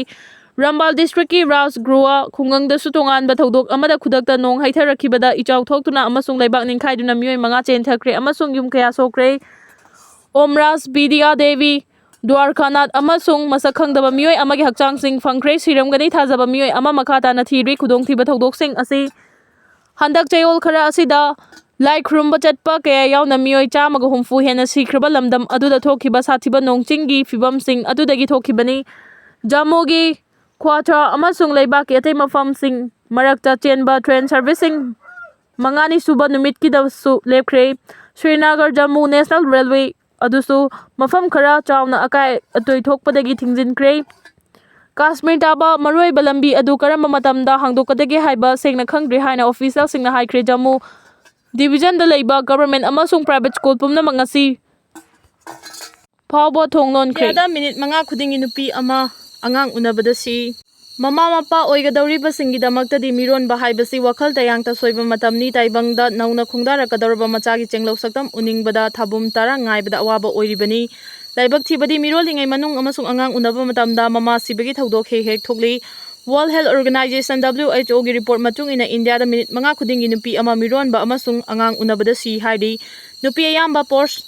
ꯔꯝꯕꯥꯜ ꯗꯤꯁꯇ꯭ꯔꯤꯛꯀꯤ ꯔꯥꯖ ꯒ꯭ꯔꯨꯋꯥ ꯈꯨꯡꯒꯪꯗꯁꯨ ꯇꯣꯉꯥꯟꯕ ꯊꯧꯗꯣꯛ ꯑꯃꯗ ꯈꯨꯗꯛꯇ ꯅꯣꯡ ꯍꯩꯊꯔꯛꯈꯤꯕꯗ ꯏꯆꯥꯎ ꯊꯣꯛꯇꯨꯅ ꯑꯃꯁꯨꯡ ꯂꯩꯕꯥꯛ ꯅꯤꯡꯈꯥꯏꯗꯨꯅ ꯃꯤꯑꯣꯏ ꯃꯉꯥ ꯆꯦꯟꯊꯈ꯭ꯔꯦ ꯑꯃꯁꯨꯡ ꯌꯨꯝ ꯀꯌꯥ ꯁꯣꯛꯈ꯭ꯔꯦ꯫ ꯑꯣꯝꯔꯥꯖ ꯕꯤꯗ꯭ꯌꯥ ꯗꯦꯕꯤ, ꯗ꯭ꯋꯥꯔꯈꯥꯅꯥꯊ ꯑꯃꯁꯨꯡ ꯃꯁꯛ ꯈꯪꯗꯕ ꯃꯤꯑꯣꯏ ꯑꯃꯒꯤ ꯍꯛꯆꯥꯡꯁꯤꯡ ꯐꯪꯈ꯭ꯔꯦ꯫ ꯁꯤꯔꯝꯒꯅꯤ ꯊꯥꯖꯕ ꯃꯤꯑꯣꯏ ꯑꯃ ꯃꯈꯥ ꯇꯥꯅ ꯊꯤꯔꯤ꯫ ꯈꯨꯗꯣꯡꯊꯤꯕ ꯊꯧꯗꯣꯛꯁꯤꯡ ꯑꯁꯤ ꯍꯟꯗꯛ ꯆꯌꯣꯜ ꯈꯔ ꯑꯁꯤꯗ ꯂꯥꯏ ꯈꯨꯔꯨꯝꯕ ꯆꯠꯄ ꯀꯌꯥ ꯌꯥꯎꯅ ꯃꯤꯑꯣꯏ ꯆꯥꯝꯃꯒ ꯍꯨꯝꯐꯨ ꯍꯦꯟꯅ ꯁꯤꯈ꯭ꯔꯕ ꯂꯝꯗꯝ ꯑꯗꯨꯗ ꯊꯣꯛꯈꯤꯕ ꯁꯥꯊꯤꯕ ꯅꯣꯡ ꯆꯤꯡꯒꯤ ꯐꯤꯕꯝꯁꯤꯡ ꯑꯗꯨꯗꯒꯤ ꯊꯣꯛꯈꯤꯕꯅꯤ꯫ ꯖꯝꯃꯨꯒꯤ ꯈ꯭ꯋꯥꯊ꯭ꯔꯥ ꯑꯃꯁꯨꯡ ꯂꯩꯕꯥꯛꯀꯤ ꯑꯇꯩ ꯃꯐꯝꯁꯤꯡ ꯃꯔꯛꯇ ꯆꯦꯟꯕ ꯇ꯭ꯔꯦꯟ ꯁꯔꯚꯤꯁꯁꯤꯡ ꯃꯉꯥꯅꯤ ꯁꯨꯕ ꯅꯨꯃꯤꯠꯀꯤꯗꯁꯨ ꯂꯦꯞꯈ꯭ꯔꯦ꯫ ꯁ꯭ꯔꯤꯅꯒꯔ ꯖꯝꯃꯨ ꯅꯦꯁꯅꯦꯜ ꯔꯦꯜꯋꯦ ꯑꯗꯨꯁꯨ ꯃꯐꯝ ꯈꯔ ꯆꯥꯎꯅ ꯑꯀꯥꯏ ꯑꯇꯣꯏ ꯊꯣꯛꯄꯗꯒꯤ ꯊꯤꯡꯖꯤꯟꯈ꯭ꯔꯦ꯫ ꯀꯥꯁꯃꯤꯔ ꯇꯥꯕ ꯃꯔꯨꯑꯣꯏꯕ ꯂꯝꯕꯤ ꯑꯗꯨ ꯀꯔꯝꯕ ꯃꯇꯝꯗ ꯍꯥꯡꯗꯣꯛꯀꯗꯒꯦ ꯍꯥꯏꯕ ꯁꯦꯡꯅ ꯈꯪꯗ꯭ꯔꯤ ꯍꯥꯏꯅ ꯑꯣꯐꯤꯁꯤꯌꯦꯜꯁꯤꯡꯅ ꯍꯥꯏꯈ꯭ꯔꯦ꯫ ꯖꯝꯃꯨ ꯗꯤꯕꯤꯖꯟꯗ ꯂꯩꯕ ꯒꯚꯔꯟꯃꯦꯟꯠ ꯑꯃꯁꯨꯡ ꯄ꯭ꯔꯥꯏꯚꯦꯠ ꯁ꯭ꯀꯨꯜ ꯄꯨꯝꯅꯃꯛ ꯉꯁꯤ ꯐꯥꯎꯕ ꯊꯣꯡ ꯂꯣꯟꯈ꯭ꯔꯦ꯫ ꯏꯟꯗꯤꯌꯥꯗ ꯃꯤꯅꯤꯠ ꯃꯉꯥ ꯈꯨꯗꯤꯡꯒꯤ ꯅꯨꯄꯤ ꯑꯃ ꯑꯉꯥꯡ ꯎꯅꯕꯗ ꯁꯤ꯫ ꯃꯃꯥ ꯃꯄꯥ ꯑꯣꯏꯒꯗꯧꯔꯤꯕꯁꯤꯡꯒꯤꯗꯃꯛꯇꯗꯤ ꯃꯤꯔꯣꯟꯕ ꯍꯥꯏꯕꯁꯤ ꯋꯥꯈꯜ ꯇꯌꯥꯡ ꯇꯁꯣꯏꯕ ꯃꯇꯝꯅꯤ꯫ ꯇꯥꯏꯕꯪꯗ ꯅꯧꯅ ꯈꯣꯡꯗꯥꯔꯛꯀꯗꯧꯔꯕ ꯃꯆꯥꯒꯤ ꯆꯦꯡꯂꯧ ꯁꯛꯇꯝ ꯎꯅꯤꯡꯕꯗ ꯊꯥꯕꯨꯝ ꯇꯔꯥ ꯉꯥꯏꯕꯗ ꯑꯋꯥꯕ ꯑꯣꯏꯔꯤꯕꯅꯤ꯫ ꯂꯥꯏꯕꯛ ꯊꯤꯕꯗꯤ ꯃꯤꯔꯣꯜꯂꯤꯉꯩ ꯃꯅꯨꯡ ꯑꯃꯁꯨꯡ ꯑꯉꯥꯡ ꯎꯅꯕ ꯃꯇꯝꯗ ꯃꯃꯥ ꯁꯤꯕꯒꯤ ꯊꯧꯗꯣꯛ ꯍꯦꯛ ꯍꯦꯛ ꯊꯣꯛꯂꯤ꯫ World Health Organization, W H Oꯒꯤ ꯔꯤꯄꯣꯔꯠ ꯃꯇꯨꯡ ꯏꯟꯅ ꯏꯟꯗꯤꯌꯥꯗ ꯃꯤꯅꯤꯠ ꯃꯉꯥ ꯈꯨꯗꯤꯡꯒꯤ ꯅꯨꯄꯤ ꯑꯃ ꯃꯤꯔꯣꯟꯕ ꯑꯃꯁꯨꯡ ꯑꯉꯥꯡ ꯎꯅꯕꯗ ꯁꯤ ꯍꯥꯏꯔꯤ꯫ ꯅꯨꯄꯤ ꯑꯌꯥꯝꯕ ꯄꯣꯁ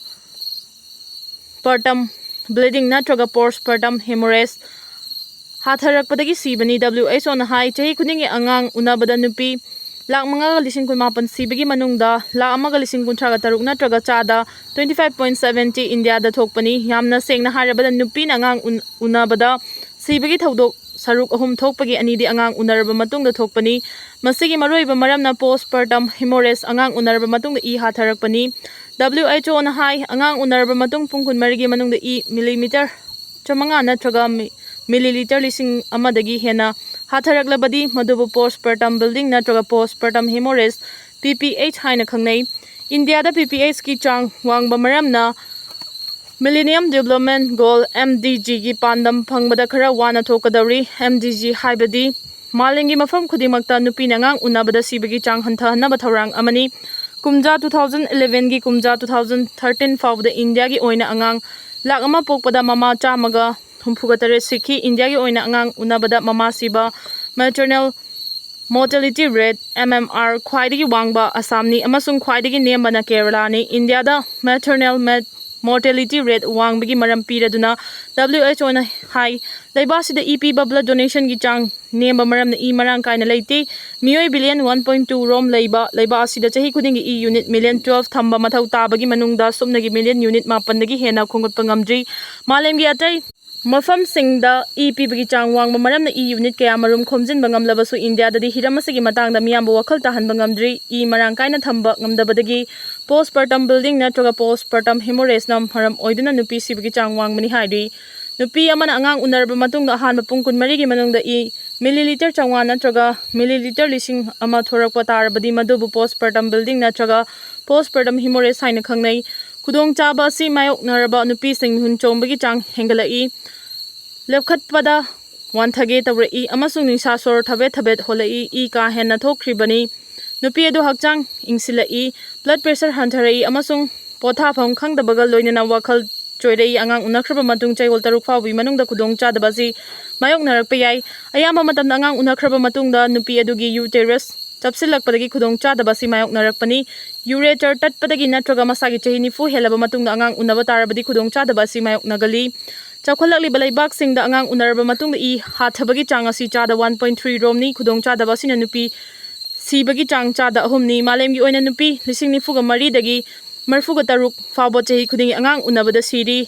ꯄꯥꯔꯇꯝ ꯕ꯭ꯂꯤꯗꯤꯡ ꯅꯠꯇ꯭ꯔꯒ ꯄꯣꯁ ꯄꯥꯔꯇꯝ ꯍꯦꯃꯣꯔꯦꯖ ꯍꯥꯊꯔꯛꯄꯗꯒꯤ ꯁꯤꯕꯅꯤ꯫ W H Oꯅ ꯍꯥꯏ, ꯆꯍꯤ ꯈꯨꯗꯤꯡꯒꯤ ꯑꯉꯥꯡ ꯎꯅꯕꯗ ꯅꯨꯄꯤ ꯂꯥꯈ ꯃꯉꯥꯒ ꯂꯤꯁꯤꯡ ꯀꯨꯟꯃꯥꯄꯟ ꯁꯤꯕꯒꯤ ꯃꯅꯨꯡꯗ ꯂꯥꯈ ꯑꯃꯒ ꯂꯤꯁꯤꯡ ꯀꯨꯟꯊ꯭ꯔꯥꯒ ꯇꯔꯨꯛ ꯅꯠꯇ꯭ꯔꯒ ꯆꯥꯗ twenty five point seventy ꯏꯟꯗꯤꯌꯥꯗ ꯊꯣꯛꯄꯅꯤ꯫ ꯌꯥꯝꯅ ꯁꯦꯡꯅ ꯍꯥꯏꯔꯕꯗ, ꯅꯨꯄꯤꯅ ꯑꯉꯥꯡ ꯎꯟ-, ꯎꯅꯕꯗ ꯁꯤꯕꯒꯤ ꯊꯧꯗꯣꯛ ꯁꯔꯨꯛ ꯑꯍꯨꯝ ꯊꯣꯛꯄꯒꯤ ꯑꯅꯤꯗꯤ ꯑꯉꯥꯡ ꯎꯅꯔꯕ ꯃꯇꯨꯡꯗ ꯊꯣꯛꯄꯅꯤ꯫ ꯃꯁꯤꯒꯤ ꯃꯔꯨꯑꯣꯏꯕ ꯃꯔꯝꯅ ꯄꯣꯁ ꯄꯥꯔꯇꯝ ꯍꯤꯃꯣꯔꯦꯖ, ꯑꯉꯥꯡ ꯎꯅꯔꯕ ꯃꯇꯨꯡꯗ ꯏ ꯍꯥꯊꯔꯛꯄꯅꯤ꯫ W H Oꯅ ꯍꯥꯏ, ꯑꯉꯥꯡ ꯎꯅꯔꯕ ꯃꯇꯨꯡ ꯄꯨꯡ ꯀꯨꯟꯃꯔꯤꯒꯤ ꯃꯅꯨꯡꯗ ꯏ ꯃꯤꯂꯤꯃꯤꯇꯔ ꯆꯥꯃꯉꯥ ꯅꯠꯇ꯭ꯔꯒ ꯃꯤ-, ꯃꯤꯂꯤꯂꯤꯇꯔ ꯂꯤꯁꯤꯡ ꯑꯃꯗꯒꯤ ꯍꯦꯟꯅ ꯍꯥꯊꯔꯛꯂꯕꯗꯤ ꯃꯗꯨꯕꯨ ꯄꯣꯁ ꯄꯥꯔꯇꯝ ꯕ꯭ꯂꯤꯗꯤꯡ ꯅꯠꯇ꯭ꯔꯒ ꯄꯣꯁ ꯄꯥꯔꯇꯝ ꯍꯤꯃꯣꯔꯦꯖ, P P H ꯍꯥꯏꯅ ꯈꯪꯅꯩ꯫ ꯏꯟꯗꯤꯌꯥꯗ P P H ꯀꯤ ꯆꯥꯡ ꯋꯥꯡꯕ ꯃꯔꯝꯅ Millennium Development Goal, M D G ꯒꯤ ꯄꯥꯟꯗꯝ ꯐꯪꯕꯗ ꯈꯔ ꯋꯥꯅ ꯊꯣꯛꯀꯗꯧꯔꯤ꯫ M D G ꯍꯥꯏꯕꯗꯤ ꯃꯥꯂꯦꯝꯒꯤ ꯃꯐꯝ ꯈꯨꯗꯤꯡꯃꯛꯇ ꯅꯨꯄꯤꯅ ꯑꯉꯥꯡ ꯎꯅꯕꯗ ꯁꯤꯕꯒꯤ ꯆꯥꯡ ꯍꯟꯊꯍꯟꯅꯕ ꯊꯧꯔꯥꯡ ꯑꯃꯅꯤ꯫ ꯀꯨꯝꯖꯥ two thousand eleven ꯒꯤ ꯀꯨꯝꯖꯥ two thousand thirteen ꯐꯥꯎꯕꯗ ꯏꯟꯗꯤꯌꯥꯒꯤ ꯑꯣꯏꯅ ꯑꯉꯥꯡ ꯂꯥꯈ ꯑꯃ ꯄꯣꯛꯄꯗ ꯃꯃꯥ ꯆꯥꯝꯃꯒ ꯍꯨꯝꯐꯨꯒ ꯇꯔꯦꯠ ꯁꯤꯈꯤ꯫ ꯏꯟꯗꯤꯌꯥꯒꯤ ꯑꯣꯏꯅ ꯑꯉꯥꯡ ꯎꯅꯕꯗ ꯃꯃꯥ ꯁꯤꯕ, maternal mortality rate, M M R, ꯈ꯭ꯋꯥꯏꯗꯒꯤ ꯋꯥꯡꯕ ꯑꯁꯥꯝꯅꯤ ꯑꯃꯁꯨꯡ ꯈ꯭ꯋꯥꯏꯗꯒꯤ ꯅꯦꯝꯕꯅ ꯀꯦꯔꯂꯥꯅꯤ꯫ ꯏꯟꯗꯤꯌꯥꯗ maternal mat-, mortality rate ꯋꯥꯡꯕꯒꯤ ꯃꯔꯝ ꯄꯤꯔꯗꯨꯅ W H Oꯅ ꯍꯥꯏ, ꯂꯩꯕꯥꯛ ꯑꯁꯤꯗ ꯏ ꯄꯤꯕ blood donationꯒꯤ ꯆꯥꯡ ꯅꯦꯝꯕ ꯃꯔꯝꯅ ꯏ ꯃꯔꯥꯡ ꯀꯥꯏꯅ ꯂꯩꯇꯦ꯫ ꯃꯤꯑꯣꯏ billion one point two ꯔꯣꯝ ꯂꯩꯕ ꯂꯩꯕꯥꯛ ꯑꯁꯤꯗ ꯆꯍꯤ ꯈꯨꯗꯤꯡꯒꯤ ꯏ unit million twelve ꯊꯝꯕ ꯃꯊꯧ ꯇꯥꯕꯒꯤ ꯃꯅꯨꯡꯗ ꯁꯨꯞꯅꯒꯤ million unit ꯃꯥꯄꯟꯗꯒꯤ ꯍꯦꯟꯅ ꯈꯣꯝꯒꯠꯄ ꯉꯝꯗ꯭ꯔꯤ꯫ ꯃꯥꯂꯦꯝꯒꯤ ꯑꯇꯩ ꯃꯐꯝꯁꯤꯡꯗ ꯏ ꯄꯤꯕꯒꯤ ꯆꯥꯡ ꯋꯥꯡꯕ ꯃꯔꯝꯅ ꯏ unit ꯀꯌꯥꯃꯔꯨꯝ ꯈꯣꯝꯖꯤꯟꯕ ꯉꯝꯂꯕꯁꯨ, ꯏꯟꯗꯤꯌꯥꯗꯗꯤ ꯍꯤꯔꯝ ꯑꯁꯤꯒꯤ ꯃꯇꯥꯡꯗ ꯃꯤꯌꯥꯝꯕꯨ ꯋꯥꯈꯜ ꯇꯥꯍꯟꯕ ꯉꯝꯗ꯭ꯔꯤ꯫ ꯏ ꯃꯔꯥꯡ ꯀꯥꯏꯅ ꯊꯝꯕ ꯉꯝꯗꯕꯗꯒꯤ postpartum bleeding ꯅꯠꯇ꯭ꯔꯒ postpartum hemorrhageꯅ ꯃꯔꯝ ꯑꯣꯏꯗꯨꯅ ꯅꯨꯄꯤ ꯁꯤꯕꯒꯤ ꯆꯥꯡ ꯋꯥꯡꯕꯅꯤ ꯍꯥꯏꯔꯤ꯫ ꯅꯨꯄꯤ ꯑꯃꯅ ꯑꯉꯥꯡ ꯎꯅꯔꯕ ꯃꯇꯨꯡꯗ ꯑꯍꯥꯟꯕ ꯄꯨꯡ ꯀꯨꯟꯃꯔꯤꯒꯤ ꯃꯅꯨꯡꯗ ꯏ milliliter ꯆꯥꯝꯃꯉꯥ ꯅꯠꯇ꯭ꯔꯒ milliliter ꯂꯤꯁꯤꯡ ꯑꯃ ꯊꯣꯔꯛꯄ ꯇꯥꯔꯕꯗꯤ, ꯃꯗꯨꯕꯨ postpartum bleeding ꯅꯠꯇ꯭ꯔꯒ postpartum hemorrhage ꯍꯥꯏꯅ ꯈꯪꯅꯩ꯫ ꯈꯨꯗꯣꯡꯆꯥꯕ ꯑꯁꯤ ꯃꯥꯌꯣꯛꯅꯔꯕ ꯅꯨꯄꯤꯁꯤꯡ ꯃꯤꯍꯨꯟ ꯆꯣꯡꯕꯒꯤ ꯆꯥꯡ ꯍꯦꯟꯒꯠꯂꯛꯏ, ꯂꯦꯞꯈꯠꯄꯗ ꯋꯥꯟꯊꯒꯦ ꯇꯧꯔꯛꯏ ꯑꯃꯁꯨꯡ ꯅꯤꯡꯁꯥ ꯁꯣꯔ ꯊꯕꯦꯠ ꯊꯕꯦꯠ ꯍꯣꯜꯂꯛꯏ꯫ ꯏ ꯀꯥ ꯍꯦꯟꯅ ꯊꯣꯛꯈ꯭ꯔꯤꯕꯅꯤ꯫ ꯅꯨꯄꯤ ꯑꯗꯨ ꯍꯛꯆꯥꯡ ꯏꯪꯁꯤꯜꯂꯛꯏ, blood pressure ꯍꯟꯊꯔꯛꯏ ꯑꯃꯁꯨꯡ ꯄꯣꯊꯥꯐꯝ ꯈꯪꯗꯕꯒ ꯂꯣꯏꯅꯅ ꯋꯥꯈꯜ ꯆꯣꯏꯔꯛꯏ꯫ ꯑꯉꯥꯡ ꯎꯅꯈ꯭ꯔꯕ ꯃꯇꯨꯡ ꯆꯌꯣꯜ ꯇꯔꯨꯛ ꯐꯥꯎꯕꯒꯤ ꯃꯅꯨꯡꯗ ꯈꯨꯗꯣꯡꯆꯥꯗꯕ ꯑꯁꯤ ꯃꯥꯌꯣꯛꯅꯔꯛꯄ ꯌꯥꯏ꯫ ꯑꯌꯥꯝꯕ ꯃꯇꯝꯗ ꯑꯉꯥꯡ ꯎꯅꯈ꯭ꯔꯕ ꯃꯇꯨꯡꯗ ꯅꯨꯄꯤ ꯑꯗꯨꯒꯤ uterus ꯆꯞꯁꯤꯜꯂꯛꯄꯗꯒꯤ ꯈꯨꯗꯣꯡꯆꯥꯗꯕ ꯑꯁꯤ ꯃꯥꯌꯣꯛꯅꯔꯛꯄꯅꯤ꯫ Ureter ꯇꯠꯄꯗꯒꯤ ꯅꯠꯇ꯭ꯔꯒ ꯃꯁꯥꯒꯤ ꯆꯍꯤ ꯅꯤꯐꯨ ꯍꯦꯜꯂꯕ ꯃꯇꯨꯡꯗ ꯑꯉꯥꯡ ꯎꯅꯕ ꯇꯥꯔꯕꯗꯤ ꯈꯨꯗꯣꯡꯆꯥꯗꯕ ꯑꯁꯤ ꯃꯥꯌꯣꯛꯅꯒꯜꯂꯤ꯫ ꯆꯥꯎꯈꯠꯂꯛꯂꯤꯕ ꯂꯩꯕꯥꯛꯁꯤꯡꯗ ꯑꯉꯥꯡ ꯎꯅꯔꯕ ꯃꯇꯨꯡꯗ ꯏ ꯍꯥꯊꯕꯒꯤ ꯆꯥꯡ ꯑꯁꯤ ꯆꯥꯗ one point three ꯔꯣꯝꯅꯤ꯫ ꯈꯨꯗꯣꯡꯆꯥꯗꯕ ꯑꯁꯤꯅ ꯅꯨꯄꯤ ꯁꯤꯕꯒꯤ ꯆꯥꯡ ꯆꯥꯗ ꯑꯍꯨꯝꯅꯤ꯫ ꯃꯥꯂꯦꯝꯒꯤ ꯑꯣꯏꯅ ꯅꯨꯄꯤ ꯂꯤꯁꯤꯡ ꯅꯤꯐꯨꯒ ꯃꯔꯤꯗꯒꯤ ꯃꯔꯤꯐꯨꯒ ꯇꯔꯨꯛ ꯐꯥꯎꯕ ꯆꯍꯤ ꯈꯨꯗꯤꯡꯒꯤ ꯑꯉꯥꯡ ꯎꯅꯕꯗ ꯁꯤꯔꯤ꯫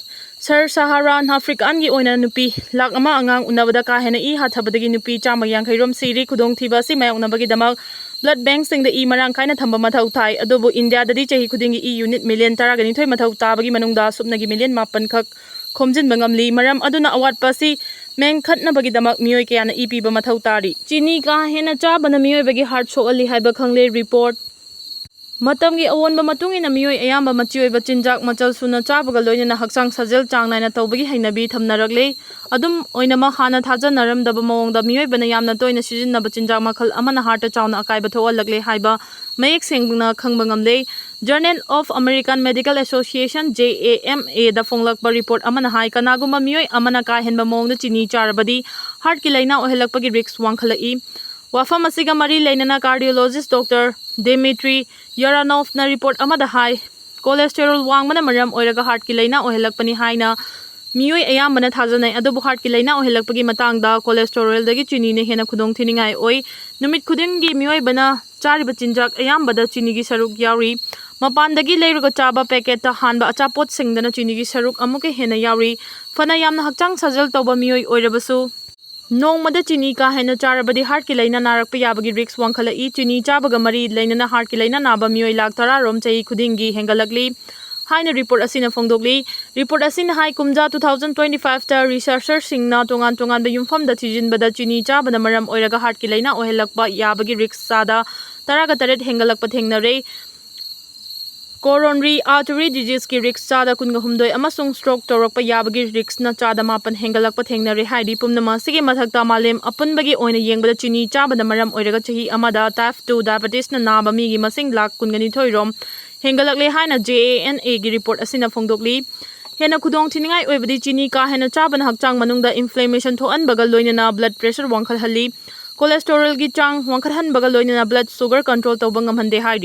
Sub-Saharan Africaꯒꯤ ꯑꯣꯏꯅ ꯅꯨꯄꯤ ꯂꯥꯈ ꯑꯃ ꯑꯉꯥꯡ ꯎꯅꯕꯗ ꯀꯥ ꯍꯦꯟꯅ ꯏ ꯍꯥꯊꯕꯗꯒꯤ ꯅꯨꯄꯤ ꯆꯥꯝꯃ ꯌꯥꯡꯈꯩ ꯔꯣꯝ ꯁꯤꯔꯤ꯫ ꯈꯨꯗꯣꯡꯊꯤꯕ ꯑꯁꯤ ꯃꯥꯌꯣꯛꯅꯕꯒꯤꯗꯃꯛ blood bankꯁꯤꯡꯗ ꯏ ꯃꯔꯥꯡ ꯀꯥꯏꯅ ꯊꯝꯕ ꯃꯊꯧ ꯇꯥꯏ꯫ ꯑꯗꯨꯕꯨ ꯏꯟꯗꯤꯌꯥꯗꯗꯤ ꯆꯍꯤ ꯈꯨꯗꯤꯡꯒꯤ ꯏ unit million ꯇꯔꯥꯒ ꯅꯤꯊꯣꯏ ꯃꯊꯧ ꯇꯥꯕꯒꯤ ꯃꯅꯨꯡꯗ ꯁꯨꯞꯅꯒꯤ million ꯃꯥꯄꯟ ꯈꯛ ꯈꯣꯝꯖꯤꯟꯕ ꯉꯝꯂꯤ꯫ ꯃꯔꯝ ꯑꯗꯨꯅ ꯑꯋꯥꯠꯄ ꯑꯁꯤ ꯃꯦꯟꯈꯠꯅꯕꯒꯤꯗꯃꯛ ꯃꯤꯑꯣꯏ ꯀꯌꯥꯅ ꯏ ꯄꯤꯕ ꯃꯊꯧ ꯇꯥꯔꯤ꯫ ꯆꯤꯅꯤ ꯀꯥ ꯍꯦꯟꯅ ꯆꯥꯕꯅ ꯃꯤꯑꯣꯏꯕꯒꯤ heart ꯁꯣꯛꯍꯜꯂꯤ ꯍꯥꯏꯕ ꯈꯪꯂꯦ꯫ Report꯫ ꯃꯇꯝꯒꯤ ꯑꯑꯣꯟꯕ ꯃꯇꯨꯡ ꯏꯟꯅ ꯃꯤꯑꯣꯏ ꯑꯌꯥꯝꯕ ꯃꯆꯤ ꯑꯣꯏꯕ ꯆꯤꯟꯖꯥꯛ ꯃꯆꯜ ꯁꯨꯅ ꯆꯥꯕꯒ ꯂꯣꯏꯅꯅ ꯍꯛꯆꯥꯡ ꯁꯥꯖꯦꯜ ꯆꯥꯡ ꯅꯥꯏꯅ ꯇꯧꯕꯒꯤ ꯍꯩꯅꯕꯤ ꯊꯝꯅꯔꯛꯂꯦ꯫ ꯑꯗꯨꯝ ꯑꯣꯏꯅꯃꯛ, ꯍꯥꯟꯅ ꯊꯥꯖꯅꯔꯝꯗꯕ ꯃꯑꯣꯡꯗ ꯃꯤꯑꯣꯏꯕꯅ ꯌꯥꯝꯅ ꯇꯣꯏꯅ ꯁꯤꯖꯤꯟꯅꯕ ꯆꯤꯟꯖꯥꯛ ꯃꯈꯜ ꯑꯃꯅ heartꯇ ꯆꯥꯎꯅ ꯑꯀꯥꯏꯕ ꯊꯣꯛꯍꯜꯂꯛꯂꯦ ꯍꯥꯏꯕ ꯃꯌꯦꯛ ꯁꯦꯡꯅ ꯈꯪꯕ ꯉꯝꯂꯦ꯫ Journal of American Medical Association, JAMAꯗ ꯐꯣꯡꯂꯛꯄ report ꯑꯃꯅ ꯍꯥꯏ, ꯀꯅꯥꯒꯨꯝꯕ ꯃꯤꯑꯣꯏ ꯑꯃꯅ ꯀꯥ ꯍꯦꯟꯕ ꯃꯑꯣꯡꯗ ꯆꯤꯅꯤ ꯆꯥꯔꯕꯗꯤ heartꯀꯤ ꯂꯥꯏꯅꯥ ꯑꯣꯏꯍꯜꯂꯛꯄꯒꯤ risk ꯋꯥꯡꯈꯠꯂꯛꯏ꯫ ꯋꯥꯐꯝ ꯑꯁꯤꯒ ꯃꯔꯤ ꯂꯩꯅꯅ cardiologist Doctor Dmitry Yaranovꯅ report ꯑꯃꯗ ꯍꯥꯏ, cholesterol ꯋꯥꯡꯕꯅ ꯃꯔꯝ ꯑꯣꯏꯔꯒ heartꯀꯤ ꯂꯥꯏꯅꯥ ꯑꯣꯏꯍꯜꯂꯛꯄꯅꯤ ꯍꯥꯏꯅ ꯃꯤꯑꯣꯏ ꯑꯌꯥꯝꯕꯅ ꯊꯥꯖꯅꯩ꯫ ꯑꯗꯨꯕꯨ ꯍꯥꯔꯠꯀꯤ ꯂꯥꯏꯅꯥ ꯑꯣꯏꯍꯜꯂꯛꯄꯒꯤ ꯃꯇꯥꯡꯗ ꯀꯣꯂꯦꯁꯇꯣꯔꯦꯜꯗꯒꯤ ꯆꯤꯅꯤꯅ ꯍꯦꯟꯅ ꯈꯨꯗꯣꯡꯊꯤꯅꯤꯡꯉꯥꯏ ꯑꯣꯏ꯫ ꯅꯨꯃꯤꯠ ꯈꯨꯗꯤꯡꯒꯤ ꯃꯤꯑꯣꯏꯕꯅ ꯆꯥꯔꯤꯕ ꯆꯤꯟꯖꯥꯛ ꯑꯌꯥꯝꯕꯗ ꯆꯤꯅꯤꯒꯤ ꯁꯔꯨꯛ ꯌꯥꯎꯔꯤ꯫ ꯃꯄꯥꯟꯗꯒꯤ ꯂꯩꯔꯒ ꯆꯥꯕ, ꯄꯦꯀꯦꯠꯇ ꯍꯥꯟꯕ ꯑꯆꯥꯄꯣꯠꯁꯤꯡꯗꯅ ꯆꯤꯅꯤꯒꯤ ꯁꯔꯨꯛ ꯑꯃꯨꯛꯀ ꯍꯦꯟꯅ ꯌꯥꯎꯔꯤ꯫ ꯐꯅ ꯌꯥꯝꯅ ꯍꯛꯆꯥꯡ ꯁꯥꯖꯦꯜ ꯇꯧꯕ ꯃꯤꯑꯣꯏ ꯑꯣꯏꯔꯕꯁꯨ, ꯅꯣꯡꯃꯗ ꯆꯤꯅꯤ ꯀꯥ ꯍꯦꯟꯅ ꯆꯥꯔꯕꯗꯤ ꯍꯥꯔꯠꯀꯤ ꯂꯥꯏꯅꯥ ꯅꯥꯔꯛꯄ ꯌꯥꯕꯒꯤ ꯔꯤꯁ꯭ꯛ ꯋꯥꯡꯈꯠꯂꯛꯏ꯫ ꯆꯤꯅꯤ ꯆꯥꯕꯒ ꯃꯔꯤ ꯂꯩꯅꯅ ꯍꯥꯔꯠꯀꯤ ꯂꯥꯏꯅꯥ ꯅꯥꯕ ꯃꯤꯑꯣꯏ ꯂꯥꯈ ꯇꯔꯥ ꯔꯣꯝ ꯆꯍꯤ ꯈꯨꯗꯤꯡꯒꯤ ꯍꯦꯟꯒꯠꯂꯛꯂꯤ ꯍꯥꯏꯅ ꯔꯤꯄꯣꯔꯠ ꯑꯁꯤꯅ ꯐꯣꯡꯗꯣꯛꯂꯤ꯫ ꯔꯤꯄꯣꯔꯠ ꯑꯁꯤꯅ ꯍꯥꯏ, ꯀꯨꯝꯖꯥ two thousand twenty five ꯇ ꯔꯤꯁꯔꯆꯔꯁꯤꯡꯅ ꯇꯣꯉꯥꯟ ꯇꯣꯉꯥꯟꯕ ꯌꯨꯝꯐꯝꯗ ꯊꯤꯖꯤꯟꯕꯗ ꯆꯤꯅꯤ ꯆꯥꯕꯅ ꯃꯔꯝ ꯑꯣꯏꯔꯒ ꯍꯥꯔꯠꯀꯤ ꯂꯥꯏꯅꯥ ꯑꯣꯏꯍꯜꯂꯛꯄ ꯌꯥꯕꯒꯤ ꯔꯤꯁ꯭ꯛ ꯆꯥꯗ ꯇꯔꯥꯒ ꯇꯔꯦꯠ ꯍꯦꯟꯒꯠꯂꯛꯄ ꯊꯦꯡꯅꯔꯦ꯫ ꯀꯣꯔꯣꯅꯔꯤ ꯑꯥꯔꯇꯔꯤ ꯗꯤꯖꯤꯖꯀꯤ ꯔꯤꯁ꯭ꯛ ꯆꯥꯗ ꯀꯨꯟꯒ ꯍꯨꯝꯗꯣꯏ ꯑꯃꯁꯨꯡ ꯁ꯭ꯇ꯭ꯔꯣꯛ ꯇꯧꯔꯛꯄ ꯌꯥꯕꯒꯤ ꯔꯤꯁ꯭ꯛꯅ ꯆꯥꯗ ꯃꯥꯄꯟ ꯍꯦꯟꯒꯠꯂꯛꯄ ꯊꯦꯡꯅꯔꯦ꯫ ꯍꯥꯏꯔꯤ ꯄꯨꯝꯅꯃꯛ ꯑꯁꯤꯒꯤ ꯃꯊꯛꯇ ꯃꯥꯂꯦꯝ ꯑꯄꯨꯟꯕꯒꯤ ꯑꯣꯏꯅ ꯌꯦꯡꯕꯗ ꯆꯤꯅꯤ ꯆꯥꯕꯅ ꯃꯔꯝ ꯑꯣꯏꯔꯒ ꯆꯍꯤ ꯑꯃꯗ ꯇꯥꯏꯞ ꯇꯨ ꯗꯥꯏꯕꯦꯇꯤꯁꯅ ꯅꯥꯕ ꯃꯤꯒꯤ ꯃꯁꯤꯡ ꯂꯥꯈ ꯀꯨꯟꯒ ꯅꯤꯊꯣꯏ ꯔꯣꯝ ꯍꯦꯟꯒꯠꯂꯛꯂꯦ ꯍꯥꯏꯅ JANAꯒꯤ ꯔꯤꯄꯣꯔꯠ ꯑꯁꯤꯅ ꯐꯣꯡꯗꯣꯛꯂꯤ꯫ ꯍꯦꯟꯅ ꯈꯨꯗꯣꯡꯊꯤꯅꯤꯡꯉꯥꯏ ꯑꯣꯏꯕꯗꯤ ꯆꯤꯅꯤ ꯀꯥ ꯍꯦꯟꯅ ꯆꯥꯕꯅ ꯍꯛꯆꯥꯡ ꯃꯅꯨꯡꯗ ꯏꯟꯐ꯭ꯂꯦꯃꯦꯁꯟ ꯊꯣꯛꯍꯟꯕꯒ ꯂꯣꯏꯅꯅ ꯕ꯭ꯂꯗ ꯄ꯭ꯔꯦꯁꯔ ꯋꯥꯡꯈꯠꯍꯜꯂꯤ꯫ ꯀꯣꯂꯦꯁꯇꯣꯔꯦꯜꯒꯤ ꯆꯥꯡ ꯋꯥꯡꯈꯠꯍꯟꯕꯒ ꯂꯣꯏꯅꯅ ꯕ꯭ꯂꯗ ꯁꯨꯒꯔ ꯀꯟꯇ꯭ꯔꯣꯜ ꯇꯧꯕ ꯉꯝꯍꯟꯗꯦ ꯍꯥꯏꯔꯤ꯫